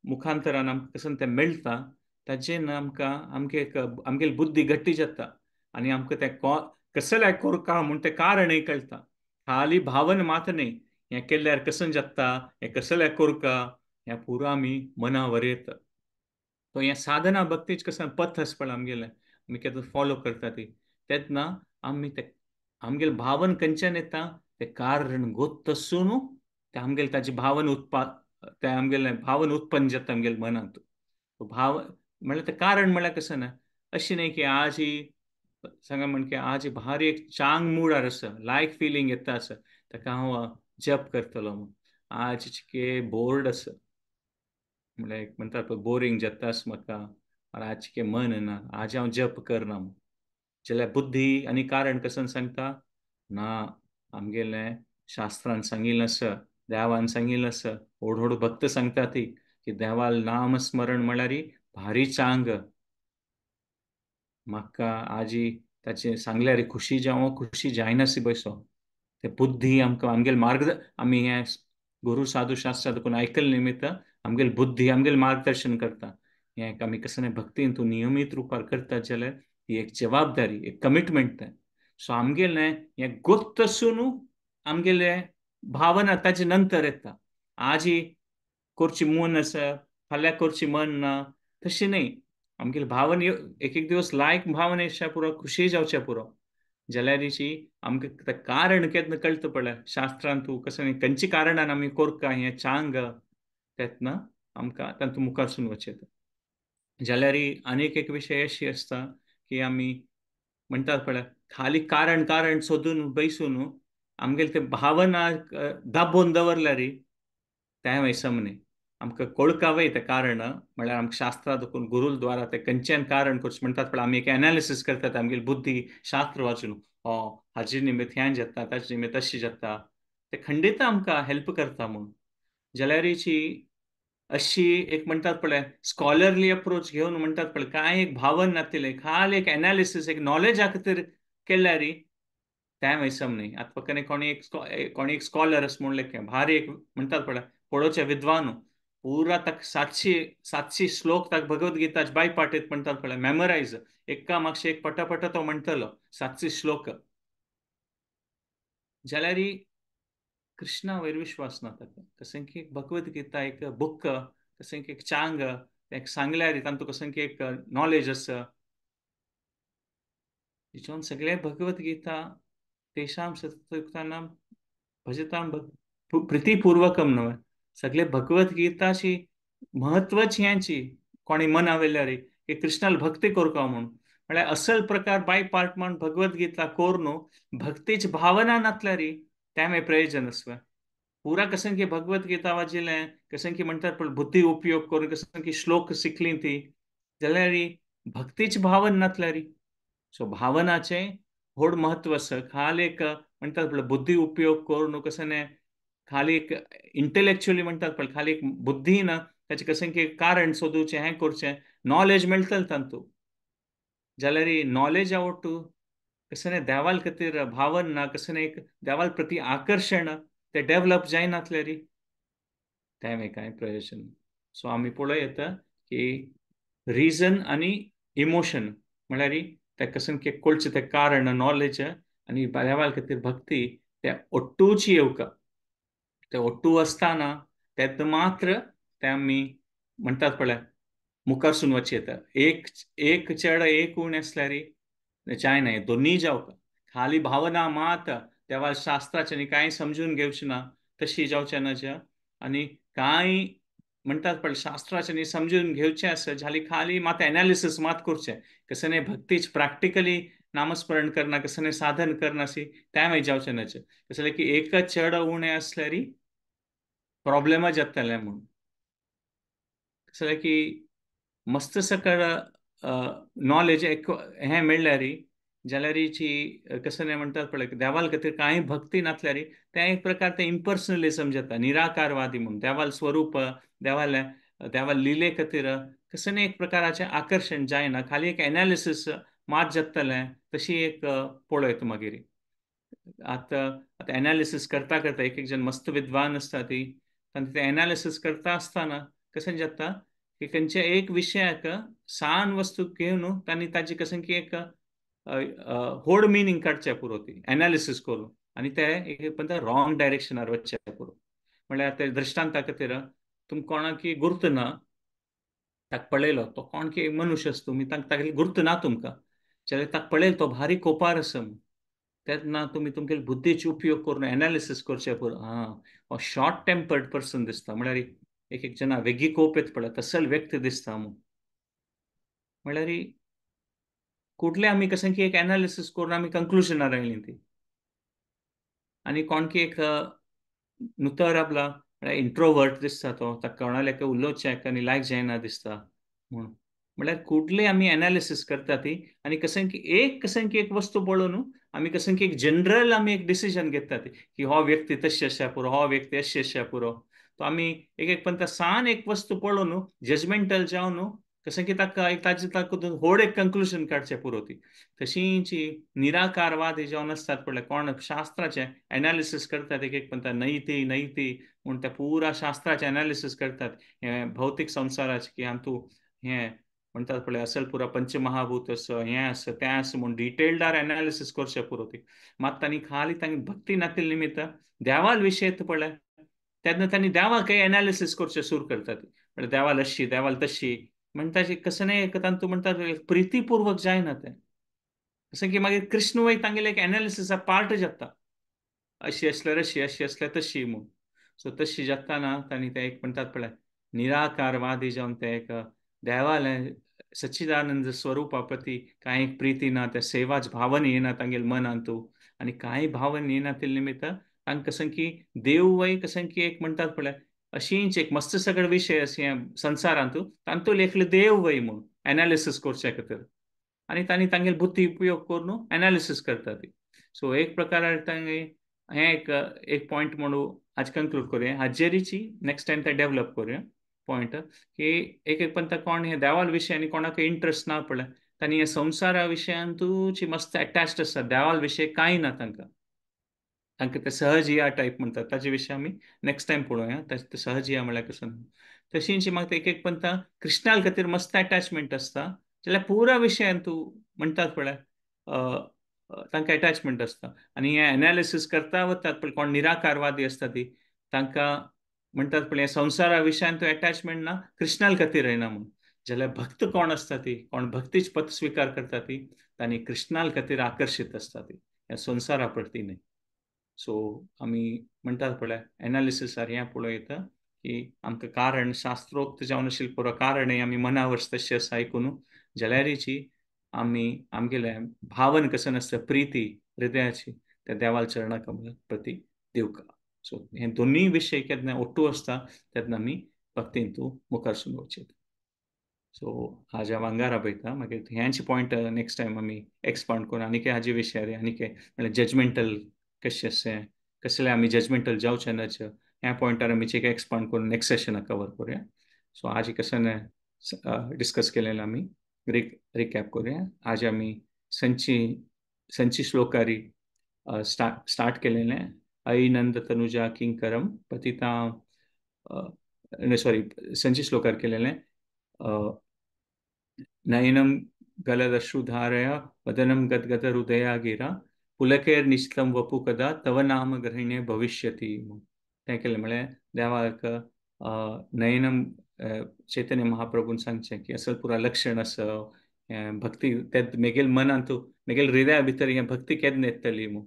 Speaker 1: मुखांतरान आमकां कसं तें मेळटा ताजेन आमकां आमगे एक आमगेली बुद्धी घट्टी जाता आनी आमकां तें कसलें करका म्हूण तें कारणय कळटा. खाली भावन मात न्ही हें केल्यार कसं जाता हें कसलें करका हें पुरो आमी मनावर येता. तो हें साधना भक्तीच कसं पथ आसा पळय आमगेलें आमी केन्ना फॉलो करता ती तेन्ना आमी तें आमगेलें भावन खंयच्यान येता तें कारण गोत्तसून तें आमगेलें ताजें भावन उत्पा तें आमगेलें भावन उत्पन्न जाता आमगेले मनांत. भाव म्हणल्यार तें कारण म्हणल्यार कसं ना अशें न्ही की आज ही सांगा म्हण की आज भारी एक चांग मुडार आसा लायक फिलींग येता आसा ताका हांव जप करतलो म्हूण. आज के बोर्ड आसा म्हणल्यार एक म्हणटात पळय बोरींग जातास म्हाका, आज के मन ना, आज हांव जप करना. जाल्यार बुद्धी आनी कारण कसन सांगता ना, आमगेलें शास्त्रान सांगिल्लें आसा, देवान सांगिल्लें आसा, व्हड व्हड भक्त सांगता ती की देवाल नामस्मरण म्हळ्यार भारी चांग. म्हाका आजी ताचें सांगल्यार खुशी जावं खुशी जायनासी बसो. ते बुद्धी आमकां आमगेले मार्ग, आमी हें गुरू साधू शास्त्र देखून आयकले निमित्त आमगेले बुद्धी आमगेले मार्गदर्शन करता. हें आमी कसलें भक्तीन तूं नियमीत रुपार करता जाल्यार ही एक जबाबदारी, एक कमिटमेंट तें. सो आमगेलें हें गोत्त न्हू आमगेलें भावना ताजे नंतर येता. आजी करची मन आसा, फाल्यां करची मन ना, तशें न्हय. आमगेले भावना एक एक दिवस लायक भावना येवच्या पुरो, खुशी जावच्या पुरो. जाल्यार आमकां तें कारण केन्ना कळटा पळय शास्त्रान तूं कसं खंयच्या कारणान आमी कोरका हें चांग तेन्ना आमकां तातूंत मुखारसून वचें. जाल्यार आनीक एक विशय अशी आसता की आमी म्हणटात पळय खाली कारण कारण सोदून बैसून आमगेले ते भावना दाबोवन दवरल्यार तें वयसम न्ही. आमकां कोळकावय तें कारण, म्हळ्यार आमकां शास्त्रा देखून गुरूल द्वारा तें खंयच्यान कारण करचें म्हणटात पळय आमी एक एनालिसीस करतात आमगेली बुद्धी शास्त्र वाचून, हो हाजे निमित्त हें जाता, ताजे निमित्त अशें जाता, तें खंडीत आमकां हेल्प करता म्हूण. जाल्यारीची अशी एक म्हणटात पळय स्कॉलरली अप्रोच घेवन म्हणटात पळय कांय एक भावन नातिल्लें खाली एक एनालिसीस एक नॉलेजा खातीर केल्यार तें वयसम न्ही. आतां फक्त कोणी एक स्कॉलर अशें म्हणलें भारी एक म्हणटात पळय पळोवचें विद्वान पुरा ताका 700 श्लोक ताका भगवद्गीताच बाय पाठ येत म्हणटात पळय मेमोरायज एका मागशे एक पटापटा तो म्हणटलो 700 श्लोक. जाल्यार कृष्णा वयर विश्वास ना ताका, कशें की भगवद्गीता एक बुक, कशें की एक चांग एक सांगल्यार तांतूं कशें की एक नॉलेज आसा. हितून सगळें भगवद्गीता तेषां सततयुक्तानां भजतां प्रितीपूर्वकम न्हय, सगळे भगवद्गीताची म्हत्वच ह्यांची कोणी मनावेल्यार की कृष्णाल भक्ती करका म्हूण, म्हळ्यार असल प्रकार बाय पार्ट म्हण भगवद्गीता कोरून भक्तीची भावना नातल्यार तें मागीर प्रयोजन आसता. पुरा कशें की भगवद्गीता वाचिल्लें कशें की म्हणटात पळय बुद्धी उपयोग करून कशें की श्लोक शिकली ती जाल्यार भक्तीची भावना नातल्यार. सो भावनाचें व्हड म्हत्व आसा. खाली एक म्हणटात पळय बुद्धी उपयोग करून कशें खाली एक इंटलेक्चुअली म्हणटात पळय खाली एक बुद्धी ना ताचें कशें की कारण सोदुचें हें करचें नॉलेज मेळटलें तातूंत. जाल्यार नॉलेज आवडटू कशें देवाल खातीर भावन ना, कशें एक देवाल प्रती आकर्शण तें डेवलप जायनातल्यार तें मागीर कांय प्रयोजन. सो आमी पळोवं येता की रिजन आनी इमोशन म्हळ्यार तें कशें की कळचें तें कारण नॉलेज आनी देवाल खातीर भक्ती तें ओट्टूची येवका. ते ओट्टू आसतना तेन्ना मात्र तें आमी म्हणटात पळय मुखारसून वचें येता. एक एक चेडो एक उणें आसल्यार जायना, दोनूय जावका. खाली भावना मात देवा शास्त्राचें आनी कांय समजून घेवचें ना तशी जावचें ना ज्या, आनी कांय म्हणटात पळय शास्त्राचें न्ही समजून घेवचें आसा जाल्यार खाली मात एनालिसीस मात करचें, कशें न्ही भक्तीच प्रॅक्टिकली नामस्मरण करना, कशें न्ही साधन करना सी तें मागीर जावचें ना. कशें की एकच चेडो उणें आसल्यार प्रॉब्लेमा जातलें म्हूण. कशें की मस्त सकळ नॉलेज एक हें मेळ्ळ्यार जाल्यारीची कशें न्ही म्हणटात पळय देवाल खातीर कांय भक्ती नासल्यार तें एक प्रकार तें इम्पर्सनलिजम जाता, निराकारवादी म्हूण. देवाल स्वरूप देवाल देवाल लिले खातीर कशें न्ही एक प्रकाराचें आकर्शण जायना, खाली एक एनालिसीस मात जातलें तशी एक पळयता मागीर. आतां आतां एनालिसीस करता करता एक एक जण मस्त विद्वान आसता ती तांचे तें एनालिसीस करता आसतना कशें जाता की खंयच्या एक विशयाक सान वस्तू घेवन तांणी ताजी कशें की एक व्हड मिनींग काडचें पुरो ती एनालिसीस करून, आनी ते एक म्हणटा रॉंग डायरेक्शनार वचचें पुरो. म्हळ्यार ते दृश्टांता खातीर तुमकां कोणाक गुर्त ना ताका पळयलो तो कोण की मनुष्य आसा तुमी ताका तागेली गुर्त ना तुमकां, जाल्यार ताका पळयलो तो भारी कोपार आसा तेन्ना तुमी तुमगेले बुद्धीचे उपयोग करून एनालिसीस करचें पुरो. आं, हो शॉर्ट टेम्पर्ड पर्सन दिसता, म्हळ्यार एक एक जना वेगळी कोप येता पळय तसल व्यक्ती दिसता म्हूण. म्हळ्यार कुठले आमी कशें की एक एनालिसीस करून आमी कंक्लुजनार आयली ती. आनी कोण की एक नुतर आपला म्हळ्यार इंट्रोवर्ट दिसता तो, ताका कोणाले उलोवचें आनी लायक जायना दिसता म्हूण. म्हळ्यार कुडले आमी एनालिसीस करता ती आनी कशें की एक कशें की एक वस्तू पळोवन आमी कशें की एक जनरल आमी एक डिसिजन घेतात की हो व्यक्ती तशी आसा पुरो, हो व्यक्ती अशी आसा पुरो. तो आमी एक एक पण सान एक वस्तू पळोवन जजमेंटल जावन कशें की ताका एक ताजे ताका व्हड एक कंक्लुजन काडचें पुरो ती. तशींची निराकारवादी जावन आसतात पळय कोण शास्त्राचें एनालिसीस करतात एक एक पण नैती नैती म्हूण त्या पुरा शास्त्राचें एनालिसीस करतात हें भौतीक संवसाराचें की हातूं हें म्हणटात पळय असल पुरा पंचमहाभूत आसा हें आसा तें आसा म्हूण डिटेल्डार एनालिसीस करचें पुरो ती. मात तांणी खाली तांणी भक्ती नातिल्ले निमित्त देवाल विशय पळय तेन्ना तांणी देवाक एनालिसीस करचें सुरू करतात, म्हळ्यार देवाल अशी देवाल तशी म्हणटा कसं नाही तांतू म्हणटात प्रितीपूर्वक जायना तें. कशें की मागीर कृष्ण वय तांगेलें एक एनालिसिसा पार्ट जाता, अशी आसल्यार अशी अशी आसल्यार तशी म्हूण. सो तशी जाता ना तांणी तें एक म्हणटात पळय निराकारवादी जावन तें एक देवालें सच्चिदानंद स्वरूपा प्रती कांय एक प्रिती ना, त्या सेवाच भावन येना तांगेले मनांतू आनी कांय भावन येना ते निमित्त तांकां कशें की देव वय कशें की एक म्हणटात पळय अशींच एक मस्त सगळे विशय अशें संवसारांतू तांतू लेखले देव वय म्हूण एनालिसीस करचे खातीर आनी तांणी तांगेले बुद्धी उपयोग करून एनालिसीस करतात. सो एक प्रकार तांगे हें एक एक पॉयंट म्हणून आज कंक्लूड करूया, हाजेरीची नेक्स्ट टायम ते डेवलप करूया पॉयंट की एक एक पण कोण हे देवाल विशय आनी कोणाक इंट्रस्ट ना पळय तांणी हे संवसारा विशयांतूच मस्त अटॅच्ड आसता, देवाल विशय कांय ना तांकां, तांकां ते सहजिया टायप म्हणटात ताजे विशय आमी नेक्स्ट टायम पळोवया. ते सहजिया म्हळ्यार कसो तशींच म्हाका एक एक पंथा कृष्णाल खातीर मस्त अटॅचमेंट आसता जाल्यार पुरा विशयान तूं म्हणटात पळय तांकां अटॅचमेंट आसता आनी हें एनालिसीस करता वतात पळय कोण निराकारवादी आसता ती तांकां म्हणटात पळय संवसारा विशयान तूं अटॅचमेंट ना कृष्णाल खातीर येना म्हूण. जाल्यार भक्त कोण आसता ती कोण भक्तीच पथ स्विकार करता ती तांणी कृष्णाल खातीर आकर्शीत आसता ती ह्या संवसारा प्रती न्हय. सो आमी म्हणटात पळय एनालिसिसार हें पळोवं येता की आमकां कारण शास्त्रोक्त जावन आशिल्लें पुरो कारण आमी मनावर्स तशें आसा आयकून जाल्यारीची आमी आमगेलें भावन कसं आसता प्रिती हृदयाची त्या देवाल चरणा कमला प्रती दिवका. सो हे दोन्ही विशय केन्ना ओट्टू आसता तेन्ना आमी भक्तींतू मुखार सून वचचें. सो हाज्या वांगारा पळयता मागीर ह्यांचे पॉयंट नेक्स्ट टायम आमी एक्सपांड करून आनीक हाजे विशयार आनीक म्हळ्यार जजमेंटल कशें आसा कसले आमी जजमेंटल जावचे नाच ह्या पॉयंटार आमी एक एक्सपांड करून नेक्स्ट सेशनाक कवर करूया. सो आज कशें डिस्कस केलेलें आमी रिकॅप करूया. आज आमी संची श्लोकारी स्टार्ट केलेलें ऐ नंद तनुजा किंकरम पतिता सॉरी संची श्लोकार केलेलें नयनम गलदश्रुधारया वदनम गदगद हृदया गिरा पुलकेर निश्चितम वपु कदा तव नाम ग्रहिणे भविष्यति. तें केलें म्हळ्यार देवाक नयनम चैतन्य महाप्रभून सांगचें की असल पुरा लक्षण आसा भक्ती ते मेगेल मनांत मेगेल हृदया भितर हें भक्ती केन्ना येतली म्हूण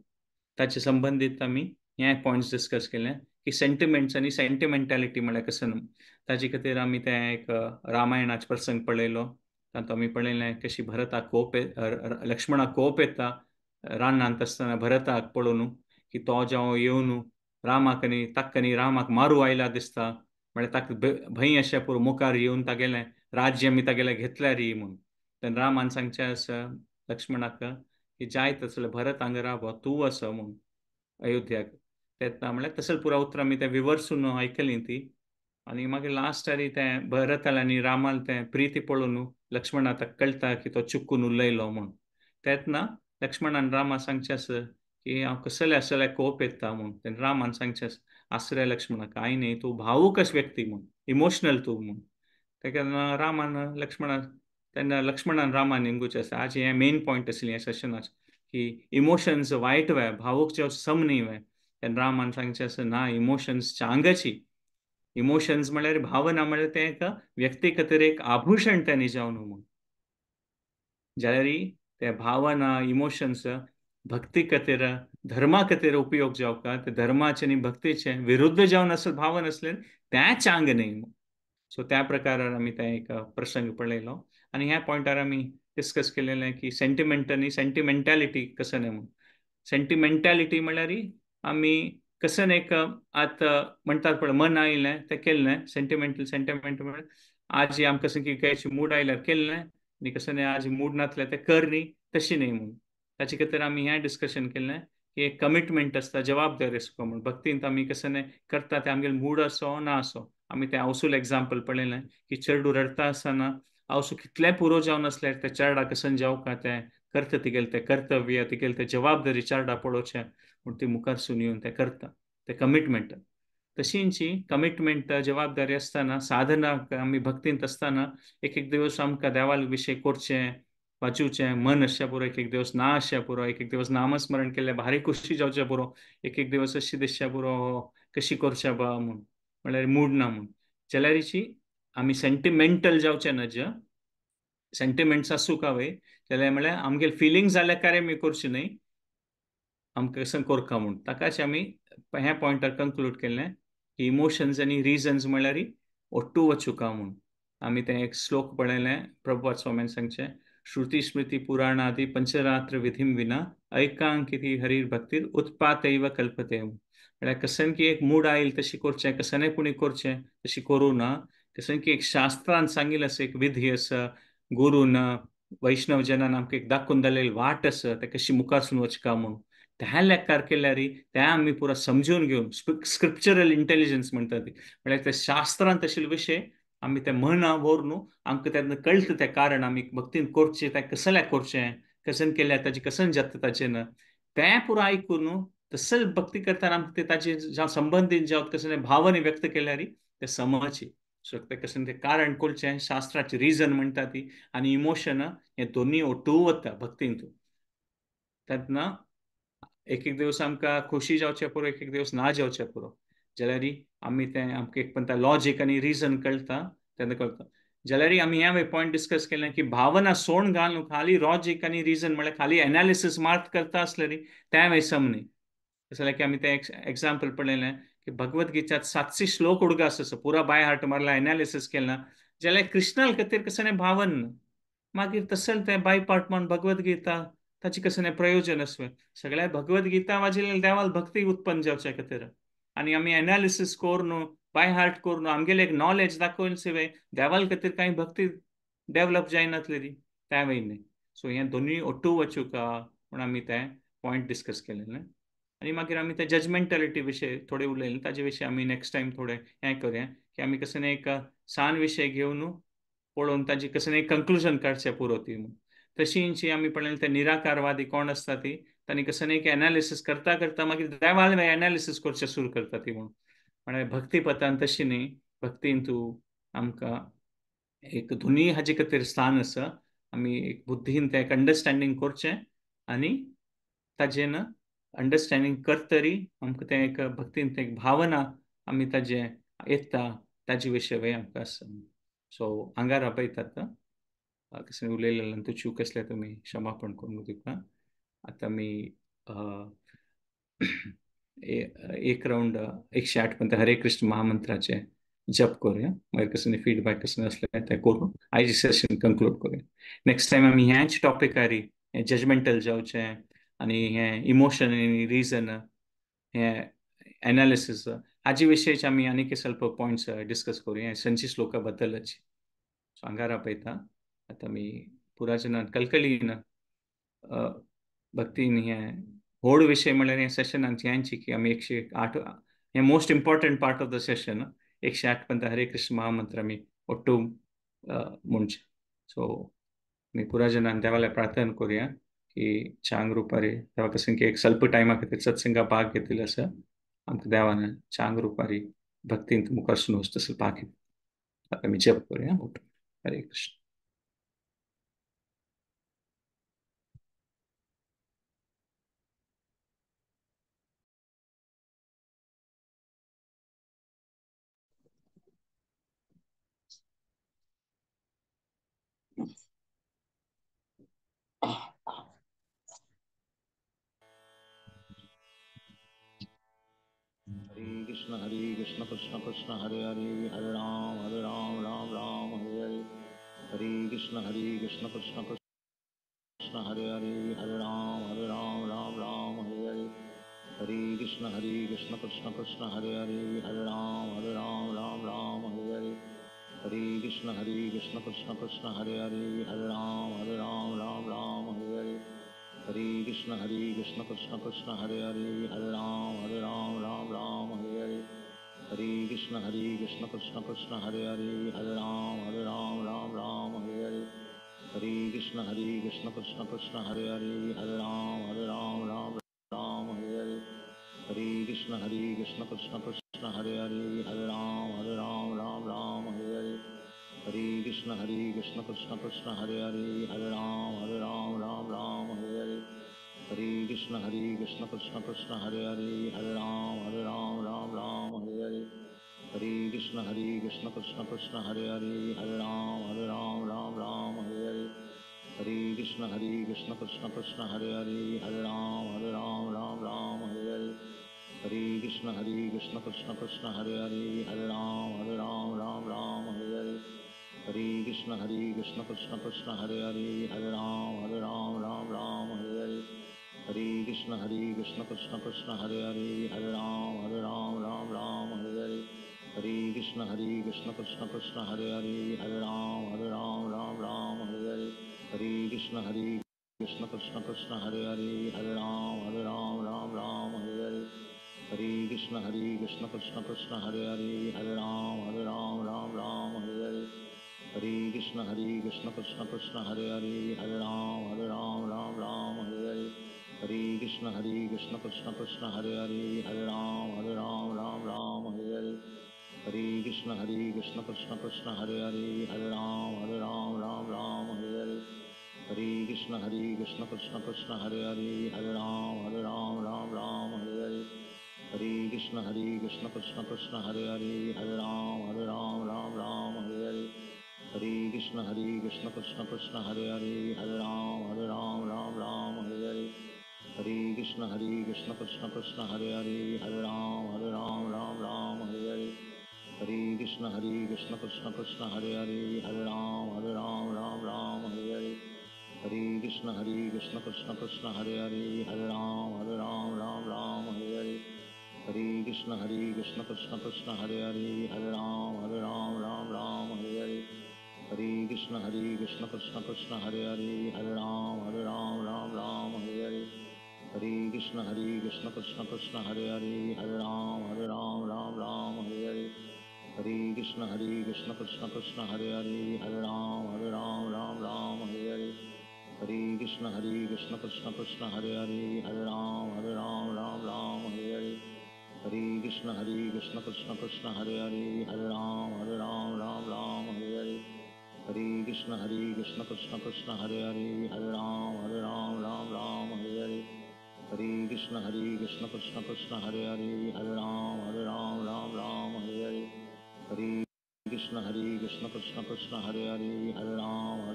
Speaker 1: ताचे संबंदीत आमी हे पॉयंट्स डिस्कस केले की सेंटिमेंट्स आनी सेंटिमेंटालिटी म्हळ्यार कसो न्हू. ताजे खातीर आमी तें एक रामायणाचो प्रसंग पळयलो, तातूंत आमी पळयलें कशी भरताक कोप लक्ष्मणाक कोप येता रानांत आसतना भरताक पळोवन की तो जावं येवन रामाक आनी ताका आनी रामाक मारू आयला दिसता म्हळ्यार ताका भंय अशें पुरो मुखार येवन तागेलें राज्य आमी तागेलें घेतल्यार म्हूण. तेन्ना रामान सांगचें आसा लक्ष्मणाक की जाय तसलें भरत हांगा राव तूं आसा म्हूण अयोध्याक. तेन्ना म्हळ्यार तसलें पुरा उतरां आमी तें विवर्सून आयकलीं ती आनी मागीर लास्टारी तें भरतालें आनी रामाल तें प्रिती पळोवन लक्ष्मणा ताका कळटा की तो चुकून उलयलो म्हूण. तेन्ना लक्ष्मणान रामा सांगचें आसा की हांव कसलें आसल्यार कोप येता म्हूण. तेन्ना रामान सांगचें आसा आसरे लक्ष्मणा कांय न्ही तूं भावूक व्यक्ती म्हूण इमोशनल तूं म्हूण. तेका रामान लक्ष्मणा तेन्ना लक्ष्मणान रामान निमगुचें आसा आज हें मेन पॉयंट आसलें ह्या सेशनाच की इमोशन्स वायट वे भावूक जे सम न्ही वे. तेन्ना रामान सांगचें आसा ना इमोशन्स चांगची इमोशन्स म्हळ्यार भावना म्हळ्यार तें एक व्यक्ती खातीर एक आभूषण तें जावन म्हूण. जाल्यार ते भावना इमोशन्स भक्ती खातीर धर्मा खातीर उपयोग जावका ते धर्माचे आनी भक्तीचे विरुद्ध जावन आसल भावना आसलें तें चांग न्ही. सो त्या प्रकारान आमी तें एक प्रसंग पळयलो आनी ह्या पॉयंटार आमी डिस्कस केलेलें की सेंटिमेंट आनी सेंटिमेंटालिटी कसो न्ही म्हूण. सेंटिमेंटालिटी म्हळ्यार आमी कसन एक आतां म्हणटात पळय मन आयलें तें केल्लें, सेंटिमेंटल सेंटिमेंट म्हळ्यार आज आमकां कशें की कांयची मूड आयल्यार केल्लें आनी कशें आज मूड नासल्यार तें कर न्ही, तशी न्ही म्हूण. ताचे खातीर आमी हें डिस्कशन केल्लें की एक कमिटमेंट आसता, जबाबदारी आसता म्हूण. भक्तींत आमी कशें करता तें आमगेले मूड आसो ना आसो. आमी तें आवसूल एग्जाम्पल पळयलें की चेडूं रडटा आसतना आवसू कितलें पुरो जावन आसल्यार तें चेडा कसन जावका तें करता, तिगेलें तें कर्तव्य, तिगेलें तें जबाबदारी चेडा पळोवचें म्हूण ती मुखारसून येवन तें करता, तें कमिटमेंट. तशींची कमिटमेंट जबाबदारी आसतना साधना आमी भक्तींत आसतना एक एक दिवस आमकां देवाल विशय करचें, वाचुचें मन आसचें पुरो, एक एक दिवस ना आसचें पुरो, एक एक दिवस नामस्मरण केल्लें भारी खोशी जावचें पुरो, एक एक दिवस अशी दिसचें पुरो कशी करचें बा म्हूण, म्हणल्यार मूड ना म्हूण. जाल्यारीची आमी सेंटिमेंटल जावचें नज, सेंटिमेंट्स आसूं का वय जाल्यार म्हणल्यार आमगेले फिलिंग्स जाल्यार कार्य आमी करचें न्हय, आमकां कशें करका म्हूण. ताकाच आमी ह्या पॉयंटार कंक्लूड केल्लें की इमोशन्स आनी रिजन्स म्हणल्यार ओट्टू वचुका म्हूण. आमी तें एक श्लोक पळयलें, प्रभुपाद स्वामीन सांगचें, श्रुती स्मृती पुराणादी पंचरात्र विधीम विना ऐकांकिती हरीर भक्तीर उत्पातैव कल्पते. म्हळ्यार कसन की एक मूड आयल तशी करचें, कसनय कोणी करचें तशी करूं ना, कसन की एक शास्त्रान सांगिल्लें आसा, एक विधी आसा, गुरून वैष्णव जनान आमकां एक दाखोवन दिलेली वाट आसा, तें कशी मुखारसून वचका म्हूण. त्या लेखार केल्यार तें आमी पुरा समजून घेवन स्क्रिप्चरल इंटेलिजन्स म्हणटा ती, म्हळ्यार त्या शास्त्रांत आशिल्ले विशय आमी ते मना व्हरून आमकां तेन्ना कळटा तें कारण आमी भक्तीन करचें, तें कसल्या करचें, कसन केल्यार ताजें कसन जाता ताजें ना, तें पुरा आयकून तसं भक्ती करतना आमकां तें ताजें जावं संबंदीत जावं कसलें भावने व्यक्त केल्यार तें समजचें. सो तें कशें तें कारण कळचें, शास्त्राचें रिजन म्हणटा ती आनी इमोशन हें दोनूय ओटू वता भक्तींत. तेन्ना एक एक दिवस आमकां खोशी जावचें पुरो, एक एक दिवस ना जावचें पुरो, जाल्यार आमी तें आमकां एक पण लॉजीक आनी रिजन कळटा तेन्ना कळटा. जाल्यार आमी हें पॉयंट डिस्कस केलें की भावना सोण घालून खाली लॉजीक आनी रिजन म्हळ्यार खाली एनालिसीस मात करता आसल्यार तें वेसम न्ही. जाल्यार की आमी तें एग्जाम्पल पळयलें की भगवद गीतात 700 श्लोक उडगा आसा, पुरा बाय हार्ट मारला, एनालिसीस केला, जाल्यार कृष्णा खातीर कसलें भावन ना, मागीर तशें तें बाय पार्ट म्हूण भगवद गीता ताचें कसलें प्रयोजन आसलें. सगळ्या भगवद गीता वाचिल्ल्यान देवाल भक्ती उत्पन्न जावच्या खातीर आनी आमी एनालिसीस करून बाय हार्ट करून आमगेलें एक नॉलेज दाखोवन शिवाय देवाल खातीर कांय भक्ती डेवलप जायनातली ती त्या वयर न्ही. सो हें दोनूय ओटू वचुका म्हूण आमी तें पॉयंट डिस्कस केलें. आनी मागीर आमी ते जजमेंटलिटी विशय थोडे उलयले, ताजे विशय आमी नेक्स्ट टायम थोडे हें करुया की आमी कसलें एक सान विशय घेवन पळोवन ताजी कसलें एक कंक्लुजन काडचें पुरो ती म्हूण. तशींची आमी पळयलें ते निराकारवादी कोण आसता ती तांणी कसलें एक एनालिसीस करता करता मागीर देवाल एनालिसीस करचें सुरू करता ती म्हूण. म्हळ्यार भक्तीपथान तशी न्ही, भक्तीन तूं आमकां एक दोनूय हाजे खातीर स्थान आसा, आमी एक बुद्धीन तें एक अंडरस्टँडींग करचें आनी ताजेन अंडरस्टँडींग करतरी आमकां तें एक भक्तीन तें एक भावना आमी ताजें येता ताजे विशय आमकां आसा. सो आंगार आपयतात कसलें उलयलें तूं चूक आसल्यार तुमी क्षमापण करून दिवका. आतां आमी एक रावंड 108 पर्यंत हरे कृष्ण महामंत्राचे जप करूया, मागीर कसलें फीडबॅक कसलें आसलें तें करून आयज सेशन कंक्लूड करूया. नेक्स्ट टायम आमी ह्याच टॉपिकार जजमेंटल जावचें आनी हें इमोशन आनी रिजन हें एनालिसीस हाजे विशयचे आमी आनीक स्वल्प पॉयंट्स डिस्कस करूया संची श्लोका बद्दलच. सो आंगार आपयता. आतां आमी पुराजनान कलकलीन भक्तीन हें व्हड विशय म्हणल्यार हें सेशनान ह्यांची की आमी 108 हें most important part of the session 108 पर्यंत हरे कृष्ण महामंत्र आमी ओट्टू म्हणचें. सो आमी पुराजनान देवाला प्रार्थना करुया की चांग रुपारी देवा कशें की एक स्वल्प टायमा खातीर सत्संगा भाग घेतिल्लो आसा, आमकां देवान चांग रुपारी भक्तींत मुखार सुन तसो भाग. आतां आमी जप करुया. हरे Krishna.
Speaker 2: Hare Krishna, Krishna Krishna, Hare Hare, Hare Ram, Hare Ram, Ram Ram, Hare Hare. Hare Krishna, Krishna Krishna, Hare Hare, Hare Ram, Hare Ram, Ram Ram, Hare Hare. Hare Krishna Hare Krishna Krishna Krishna Hare Hare, Hare Ram Hare Ram Ram Ram Hare Hare. Hare Krishna Hare Krishna Krishna Krishna Hare Hare, Hare Ram Hare Ram Ram Ram Hare Hare. Hare Krishna Hare Krishna Krishna Krishna Hare Hare, Hare Ram Hare Ram Ram Ram Hare Hare. Hare Krishna Hare Krishna Krishna Krishna Hare Hare, Hare Ram Hare Ram Ram Ram Hare Hare. Hare Krishna Hare Krishna Krishna Krishna Hare Hare, Hare Ram Hare Ram Ram Ram Hare Hare. Hare Krishna Hare Krishna Krishna Krishna Hare Hare, Hare Ram Hare Ram Ram Ram Hare Hare. Hare Krishna Hare Krishna Krishna Krishna Hare Hare, Hare Ram Hare Ram Ram Ram Hare Hare. Hare Krishna Hare Krishna Krishna Krishna Hare Hare, Hare Ram Hare Ram Ram Ram Hare Hare. Hare Krishna Hare Krishna Krishna Krishna Hare Hare, Hare Ram Hare Ram Ram Ram Hare Hare. Hare Krishna Hare Krishna Krishna Krishna Hare Hare, Hare Ram Hare Ram Ram Ram Hare Hare. Hare Krishna Hare Krishna Krishna Krishna Hare Hare, Hare Ram Hare Ram Ram Ram Hare Hare. Hare Krishna Hare Krishna Krishna Krishna Hare Hare, Hare Ram Hare Ram Ram Ram Hare Hare. Hare Krishna Hare Krishna Krishna Krishna Hare Hare, Hare Ram Hare Ram Ram Ram Hare Hare. Hare Krishna Hare Krishna Krishna Krishna Hare Hare, Hare Ram Hare Ram Ram Ram Hare Hare. Hare Krishna Hare Krishna Krishna Krishna Hare Hare, Hare Ram Hare Ram Ram Ram Hare Hare. Hare Krishna Hare Krishna Krishna Krishna Hare Hare, Hare Ram Hare Ram Ram Ram Hare Hare. Hare Krishna Hare Krishna Krishna Krishna Hare Hare, Hare Ram Hare Ram Ram Ram Hare Hare. Hare Krishna Hare Krishna Krishna Krishna Hare Hare, Hare Ram Hare Ram Ram Ram Hare Hare. Hare Krishna Hare Krishna Krishna Krishna Hare Hare, Hare Ram Hare Ram Ram Ram Hare Hare. Hare Krishna Hare Krishna Krishna Krishna Hare Hare, Hare Ram Hare Ram Ram Ram Hare Hare. Hare Krishna Hare Krishna Krishna Krishna Hare Hare, Hare Ram Hare Ram Ram Ram Hare Hare. Hare Krishna Hare Krishna Krishna Krishna Hare Hare, Hare Ram Hare Ram Ram Ram Hare Hare. Hare Krishna Hare Krishna Krishna Krishna Hare Hare, Hare Ram Hare Ram Ram Ram Hare Hare. Hare Krishna Hare Krishna Krishna Krishna Hare Hare, Hare Ram Hare Ram Ram Ram Hare Hare. Hare Krishna Hare Krishna Krishna Krishna Hare Hare, Hare Ram Hare Ram Ram Ram Hare Hare. Hare Krishna Hare Krishna Krishna Krishna Hare Hare, Hare Ram Hare Ram Ram Ram Hare Hare. Hare Krishna Hare Krishna Krishna Krishna Hare Hare, Hare Ram Hare Ram Ram Ram Hare Hare. Hare Krishna Hare Krishna Krishna Krishna Hare Hare, Hare Ram Hare Ram Ram Ram Hare Hare. Hare Krishna Hare Krishna Krishna Krishna Hare Hare, Hare Ram Hare Ram Ram Ram Hare Hare. Hare Krishna Hare Krishna Krishna Krishna Hare Hare, Hare Ram Hare Ram Ram Ram Hare Hare. Hare Krishna Hare Krishna Krishna Krishna Hare Hare, Hare Ram Hare Ram Ram Ram Hare Hare. Hare Krishna Hare Krishna Krishna Krishna Hare Hare, Hare Ram Hare Ram Ram Ram Hare Hare. Hare Krishna Hare Krishna Krishna Krishna Hare Hare, Hare Ram Hare Ram Ram Ram Hare Hare. Hare Krishna Hare Krishna Krishna Krishna Hare Hare, Hare Ram Hare Ram Ram Ram Hare Hare. Hare Krishna Hare Krishna Krishna Krishna Hare Hare, Hare Ram Hare Ram Ram Ram Hare Hare. Hare Krishna Hare Krishna Krishna Krishna Hare Hare, Hare Ram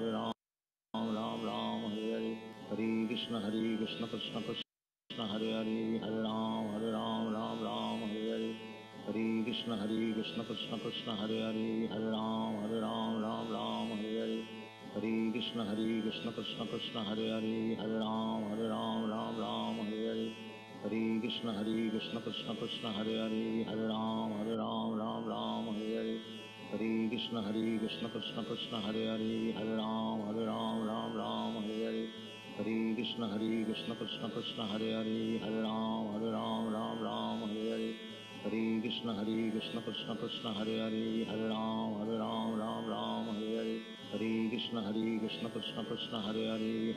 Speaker 2: Hare Ram Ram Ram Hare Hare. Hare Krishna Hare Krishna Krishna Krishna Hare Hare, Hare Ram Hare Ram Ram Ram Hare Hare. Hare Krishna Hare Krishna Krishna Krishna Hare Hare, Hare Ram Hare Ram Ram Ram Hare Hare. Hare Krishna Hare Krishna Krishna Krishna Hare Hare, Hare Ram Hare Ram Ram Ram Hare Hare. Hare Krishna Hare Krishna Krishna Krishna Hare Hare, Hare Ram Hare Ram Ram Ram Hare Hare. Hare Krishna Hare Krishna Krishna Krishna Hare Hare, Hare Ram Hare Ram Ram Ram Hare Hare. Hare Krishna Hare Krishna Krishna Krishna Hare Hare, Hare Ram Hare Ram Ram Ram Hare Hare. Hare Krishna Hare Krishna Krishna Krishna Hare Hare,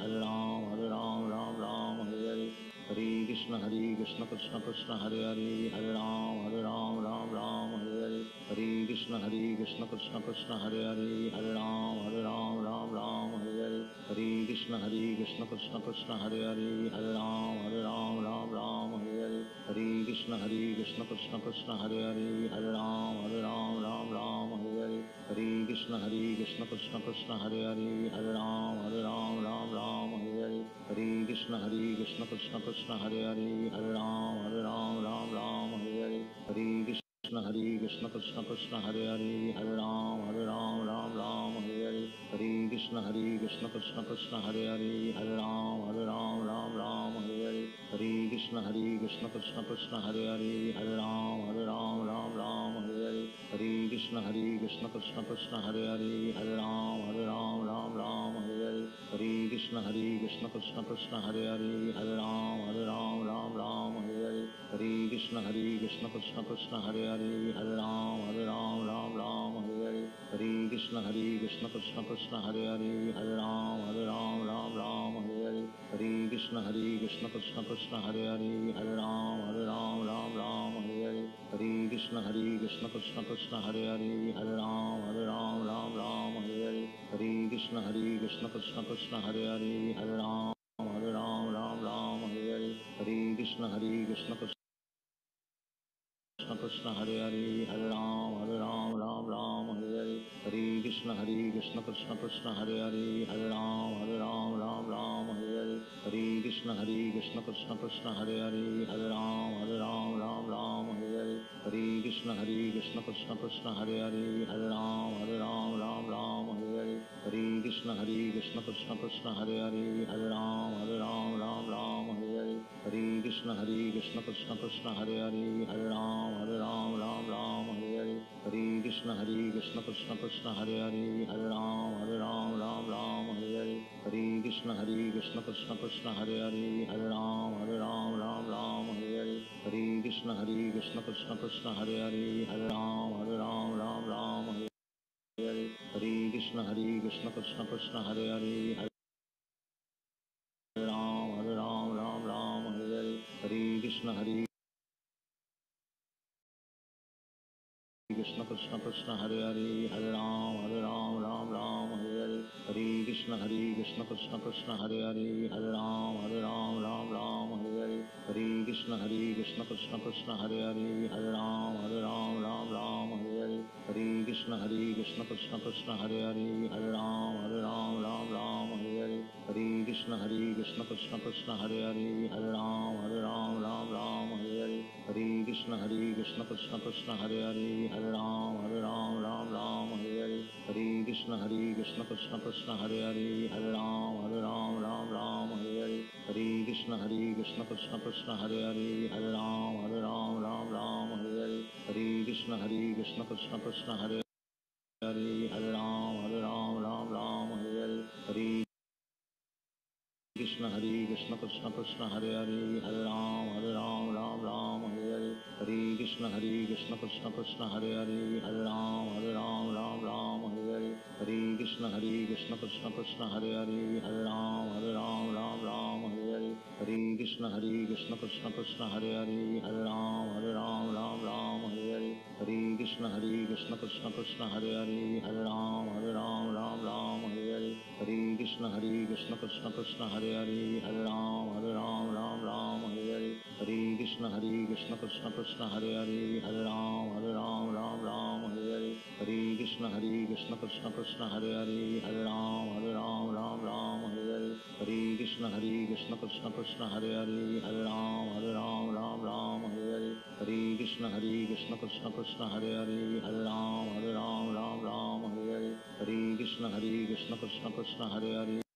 Speaker 2: Hare Ram Hare Ram Ram Ram Hare Hare. Hare Krishna Hare Krishna Krishna Krishna Hare Hare, Hare Ram Hare Ram Ram Ram Hare Hare. Hare Krishna Hare Krishna Krishna Krishna Hare Hare, Hare Ram Hare Ram Ram Ram Hare Hare. Hare Krishna Hare Krishna Krishna Krishna Hare Hare, Hare Ram Hare Ram Ram Ram Hare Hare. Hare Krishna Hare Krishna Krishna Krishna Hare Hare, Hare Ram Hare Ram Ram Ram Hare Hare. Hare Krishna Hare Krishna Krishna Krishna Hare Hare, Hare Ram Hare Ram Ram Ram Hare Hare. Hare Krishna Hare Krishna Krishna Krishna Hare Hare, Hare Ram Hare Ram Ram Ram Hare Hare. Hare Krishna Krishna Hare Krishna Krishna Krishna Hare Hare, Hare Ram Hare Ram Ram Ram Hare Hare. Hare Krishna Hare Krishna Krishna Krishna Hare Hare, Hare Ram Hare Ram Ram Ram Hare Hare. Hare Krishna Hare Krishna Krishna Krishna Hare Hare, Hare Ram Hare Ram Ram Ram Hare Hare. Hare Krishna Hare Krishna Krishna Krishna Hare Hare, Hare Ram Hare Ram Ram Ram Hare Hare. Hare Krishna Hare Krishna Krishna Krishna Hare Hare, Hare Ram Hare Ram Ram Ram Hare Hare. Hare Krishna Hare Krishna Krishna Krishna Hare Hare, Hare Ram Hare Ram Ram Ram Hare Hare. Hare Krishna Hare Krishna Krishna Krishna Hare Hare, Hare Ram Hare Ram Ram Ram Hare Hare. Hare Krishna Hare Krishna Krishna Krishna Hare Hare, Hare Ram Hare Ram Ram Ram Hare Hare. Hare Krishna Hare Krishna Krishna Krishna Hare Hare, Hare Ram Hare Ram Ram Ram Hare Hare. Hare Krishna Hare Krishna Krishna Krishna Hare Hare, Hare Ram Hare Ram Ram Ram Hare Hare. Hare Krishna Hare Krishna Krishna Krishna Hare Hare, Hare Ram Hare Ram Ram Ram Hare Hare. Hare Krishna Hare Krishna Krishna Krishna Hare Hare, Hare Ram Hare Ram Ram Ram Hare Hare. Hare Krishna Hare Krishna Krishna Krishna Hare Hare, Hare Ram Hare Ram Ram Ram Hare Hare. Hare Krishna Hare Krishna Krishna Krishna Hare Hare, Hare Ram Hare Ram Ram Ram Hare Hare. Hare Krishna Hare Krishna Krishna Krishna Hare Hare, Hare Ram Hare Ram Ram Ram Hare Hare. Hare Krishna Hare Krishna Krishna Krishna Hare Hare, Hare Ram Hare Ram Ram Ram Hare Hare. Hare Krishna Hare Krishna Krishna Krishna Hare Hare, Hare Ram Hare Ram Ram Ram Hare Hare. Hare Krishna Hare Krishna Krishna Krishna Hare Hare, Hare Ram Hare Ram Ram Ram Hare Hare. Hare Krishna Hare Krishna Krishna Krishna Hare Hare, Hare Ram Hare Ram Ram Ram Hare Hare. Hare Krishna Hare Krishna Krishna Krishna Hare Hare, Hare Ram Hare Ram Ram Ram Hare Hare. Hare Krishna Hare Krishna Krishna Krishna Hare Hare, Hare Ram Hare Ram Ram Ram Hare Hare. Hare Krishna Hare Krishna Krishna Krishna Hare Hare, Hare Ram Hare Ram Ram Ram Hare Hare. Hare Krishna Hare Krishna Krishna Krishna Hare Hare, Hare Ram Hare Ram Ram Ram Hare Hare. Hare Krishna Hare Krishna Krishna Krishna Hare Hare, Hare Ram Hare Ram Ram Ram Hare Hare. Hare Krishna Hare Krishna Krishna Krishna Hare Hare, Hare Ram Hare Ram Ram Ram Hare Hare. Hare Krishna Hare Krishna Krishna Krishna Hare Hare, Hare Ram Hare Ram Ram Ram Hare Hare. Hare Krishna Hare Krishna Krishna Krishna Hare Hare, Hare Ram Hare Ram Ram Ram Hare Hare. Hare Krishna Hare Krishna Krishna Krishna Hare Hare, Hare Ram Hare Ram Ram Ram Hare Hare. Hare Krishna Hare Krishna Krishna Krishna Hare Hare, Hare Ram Hare Ram Ram Ram Hare Hare. Hare Krishna Hare Krishna Krishna Krishna Hare Hare, Hare Ram Hare Ram Ram Ram Hare Hare. Hare Krishna Hare Krishna Krishna Krishna Hare Hare, Hare Ram Hare Ram Ram Ram Hare Hare. Hare Krishna Hare Krishna Krishna Krishna Hare Hare, Hare Ram Hare Ram Ram Ram Hare Hare. Hare Krishna Hare Krishna Krishna Krishna Hare Hare, Hare Ram Hare Ram Ram Ram Hare Hare. Hare Krishna Hare Krishna Krishna Krishna Hare Hare, Hare Ram Hare Ram Ram Ram Hare Hare. Hare Krishna Hare Krishna Krishna Krishna Hare Hare, Hare Ram Hare Ram Ram Ram Hare Hare. Hare Krishna Hare Krishna Krishna Krishna Hare Hare, Hare Ram Hare Ram Ram Ram Hare Hare. Hare Krishna Hare Krishna Krishna Krishna Hare Hare, Hare Ram Hare Ram Ram Ram Hare Hare. Hare Krishna Hare Krishna Krishna Krishna Hare Hare, Hare Ram Hare Ram Ram Ram Hare Hare. Hare Krishna Hare Krishna Krishna Krishna Hare Hare, Hare Ram Hare Ram Ram Ram Hare Hare. Hare Krishna Hare Krishna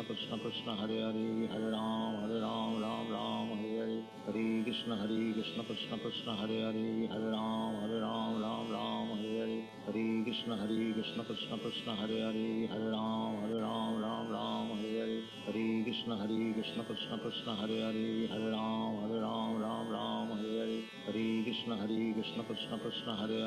Speaker 2: Krishna Krishna Hare Hare, Hare Ram Hare Ram Ram Ram Hare Hare. Hare Krishna Hare Krishna Krishna Krishna Hare Hare, Hare Ram Hare Ram Ram Ram Hare Hare. Hare Krishna Hare Krishna Krishna Krishna Hare Hare, Hare Ram Hare Ram Ram Ram Hare Hare. Hare Krishna Hare Krishna Krishna Krishna Hare Hare, Hare Ram Hare Ram Ram Ram Hare Hare. Hare Krishna Hare Krishna Krishna Krishna Hare Hare, Hare Ram Hare Ram Ram Ram Hare Hare. Hare Krishna Hare Krishna Krishna Krishna Hare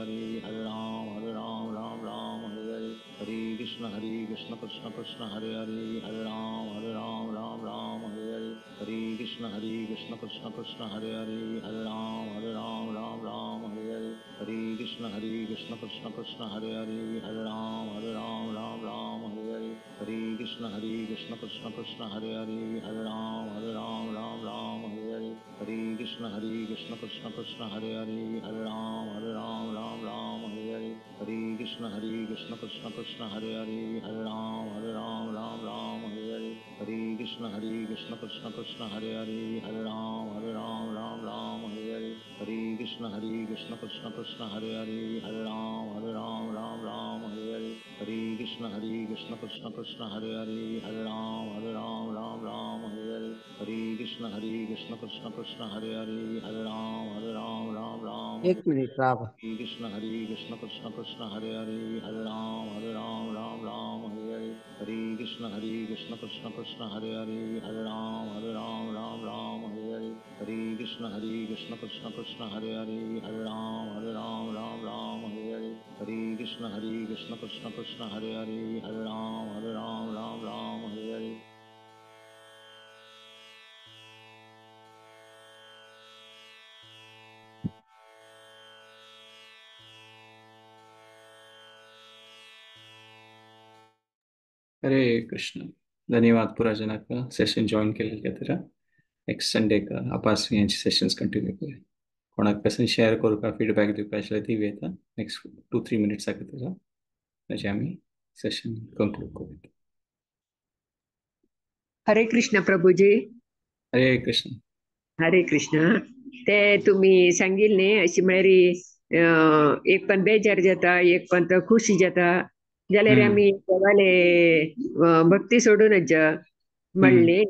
Speaker 2: Hare, Hare Ram Hare Ram Ram Ram Hare Hare. Hare Krishna Hare Krishna Krishna Krishna Hare Hare, Hare Ram Hare Ram Ram Ram Hare Hare. Hare Krishna Hare Krishna Krishna Krishna Hare Hare, Hare Ram Hare Ram Ram Ram Hare Hare. Hare Krishna Hare Krishna Krishna Krishna Hare Hare, Hare Ram Hare Ram Ram Ram Hare Hare. Hare Krishna Hare Krishna Krishna Krishna Hare Hare, Hare Ram Hare Ram Ram Ram Hare Hare. Hare Krishna Hare Krishna Krishna Krishna Hare Hare, Hare Ram Hare Ram Ram Ram Hare Hare. Hare Krishna Hare Krishna Krishna Krishna Hare Hare, Hare Ram Hare Ram Ram Ram Hare Hare. Hare Hare Krishna Krishna Krishna Hare Hare Hare Ram Ram Ram Hare Hare Hare Krishna Krishna Krishna Hare Hare Hare Ram Ram Ram Hare Hare Hare Krishna Krishna Krishna Hare Hare Hare Ram Ram Ram
Speaker 3: एक minute राव.
Speaker 2: Hare Krishna Krishna Krishna Hare Hare Hare Ram Ram Hare Hare Hare Krishna Krishna Krishna Hare Hare Hare Ram Ram Hare Hare Hare Krishna Krishna Krishna Hare Hare Hare Ram Ram Hare Hare Hare Krishna Krishna Krishna Hare Hare Hare Ram Ram Hare Hare.
Speaker 1: Hare Krishna. धन्यवाद पुरा जनाक Seshan join केलेले खातीर. Next संडेक आपास हेंचे sessions continue करूया. कोणाक कशें share करपाक feedback दिवपाक आसल्यार ती येता नेक्स्ट 2-3 मिनिट्सा खातीर, ताचे आमी सेशन कंक्लूड करूया.
Speaker 4: हरे कृष्ण प्रभुजी.
Speaker 1: हरे कृष्ण.
Speaker 4: हरे कृष्ण. ते तुम्ही सांगितले न्ही अशी म्हळ्यार एक पण बेजार जाता, एक पण खुशी जाता जाल्यार आमी देवाले भक्ती सोडूनच म्हणली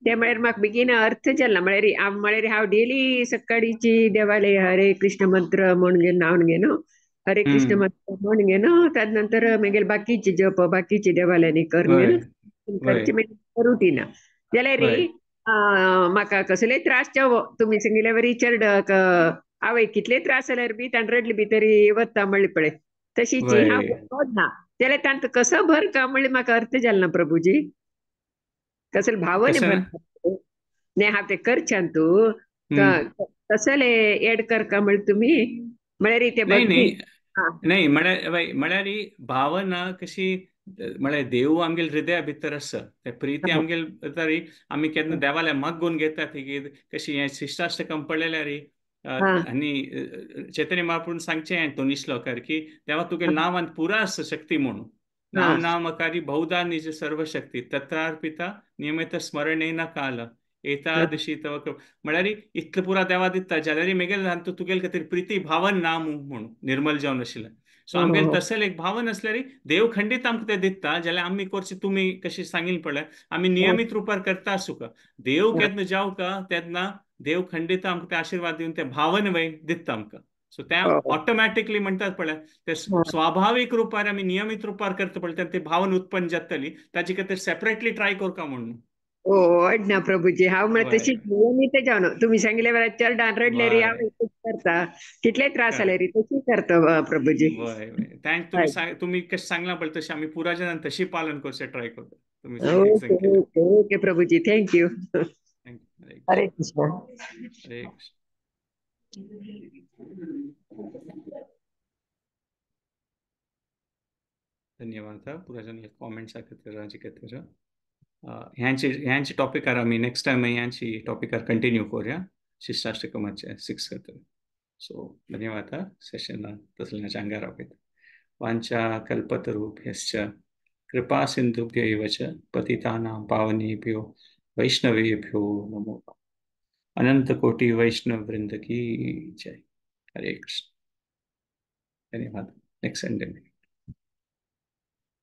Speaker 4: ते म्हळ्यार म्हाका बेगीन अर्थ जाला. म्हळ्यार म्हळ्यार हांव डेली सकाळीची देवाले हरे कृष्ण मंत्र म्हूण घेवन न्हांवन घेन हरे कृष्ण मंत्र म्हूण घेन ताजे नंतर मागीर बाकीचे जप बाकीचे देवाल्यांनी करून घेन करचे मागीर रुटीन. जाल्यार म्हाका कसलेय त्रास जावो तुमी सांगिल्ल्या वरी चेडक आवय कितले त्रास जाल्यार बी ताण रडली बी तरी वता म्हणली पळय तशीच हांव ना जाल्यार तांकां कसो भर का म्हणले म्हाका अर्थ जाल ना प्रभुजी. कसले भावने भर नाही हांव ते करच्यान तूं कसले एड कर का म्हणले तुमी म्हळ्यार ते
Speaker 1: नाही म्हळ्यार भावना कशी म्हळ्यार देव आमगेले हृदया भितर आसा, ते प्रिती आमगेले भितर आमी केन्ना देवाल्या मागून घेतात कशी हें शिष्टाष्टकम पडलेल्यार आनी चैतन्य महाप्रभून सांगचें दोनी श्लोकार की देवा तुगे नांवान पुरा आसा शक्ती म्हणून, नाम नामकारी बहुधा निज सर्वशक्ती तत्रार्पिता नियमित स्मरणेन काल एतादशी तव. म्हळ्यार इतलें पुरा देवा दिता जाल्यार मेगेल तुगेले खातीर प्रिती भावन ना म्हणून निर्मल जावन आशिल्लें. सो आमगेले तसले एक भावन आसल्यार देव खंडीत आमकां तें दिता. जाल्यार आमी करचे तुमी कशी सांगिल्लें पळय आमी नियमीत रुपार करता आसूं देव केन्ना जावं का तेन्ना देव खंडीत आमकां ते आशिर्वाद दिवन ते भावन वय दिता आमकां. सो ते ऑटोमॅटिकली म्हणटात पळय ते स्वाभावीक रुपार आमी नियमीत रुपार करता पळय तेन्ना ते भावन उत्पन्न जातली, ताजे खातीर सेपरेटली ट्राय करका म्हणून.
Speaker 4: हो ना प्रभुजी हांव म्हळ्यार तशीच नियमीत जावन तुमी सांगिल्ल्या वेळार चेडवान रडले रे हांव करता कितले त्रास जाले रे तशी करता प्रभुजी.
Speaker 1: Thank तुमी कशें सांगलां पळय तशें आमी पुरा जनान तशी पालन करचें ट्राय करता.
Speaker 4: Okay okay Prabhuji, thank you. Hare Krishna.
Speaker 1: Hare Krishna. धन्यवाद पुरा जन कॉमेंट्स खातीर राजी खातीर. ह्यांचे टॉपिकार आमी नेक्स्ट टायम ह्यांची टॉपिकार कंटिन्यू करूया शिष्टाष्टकमाचे 6 खातीर. सो धन्यवाद सेशना तसल्याच्या आंगार रावयता. वांछा कल्पतरुभ्यश्च कृपा सिंधुभ्य एव च पतितानां पावनेभ्यो वैष्णवेभ्यो नमो. अनंत कोटि वैष्णव वृंद की जय. हरे कृष्ण. धन्यवाद. Next Sunday.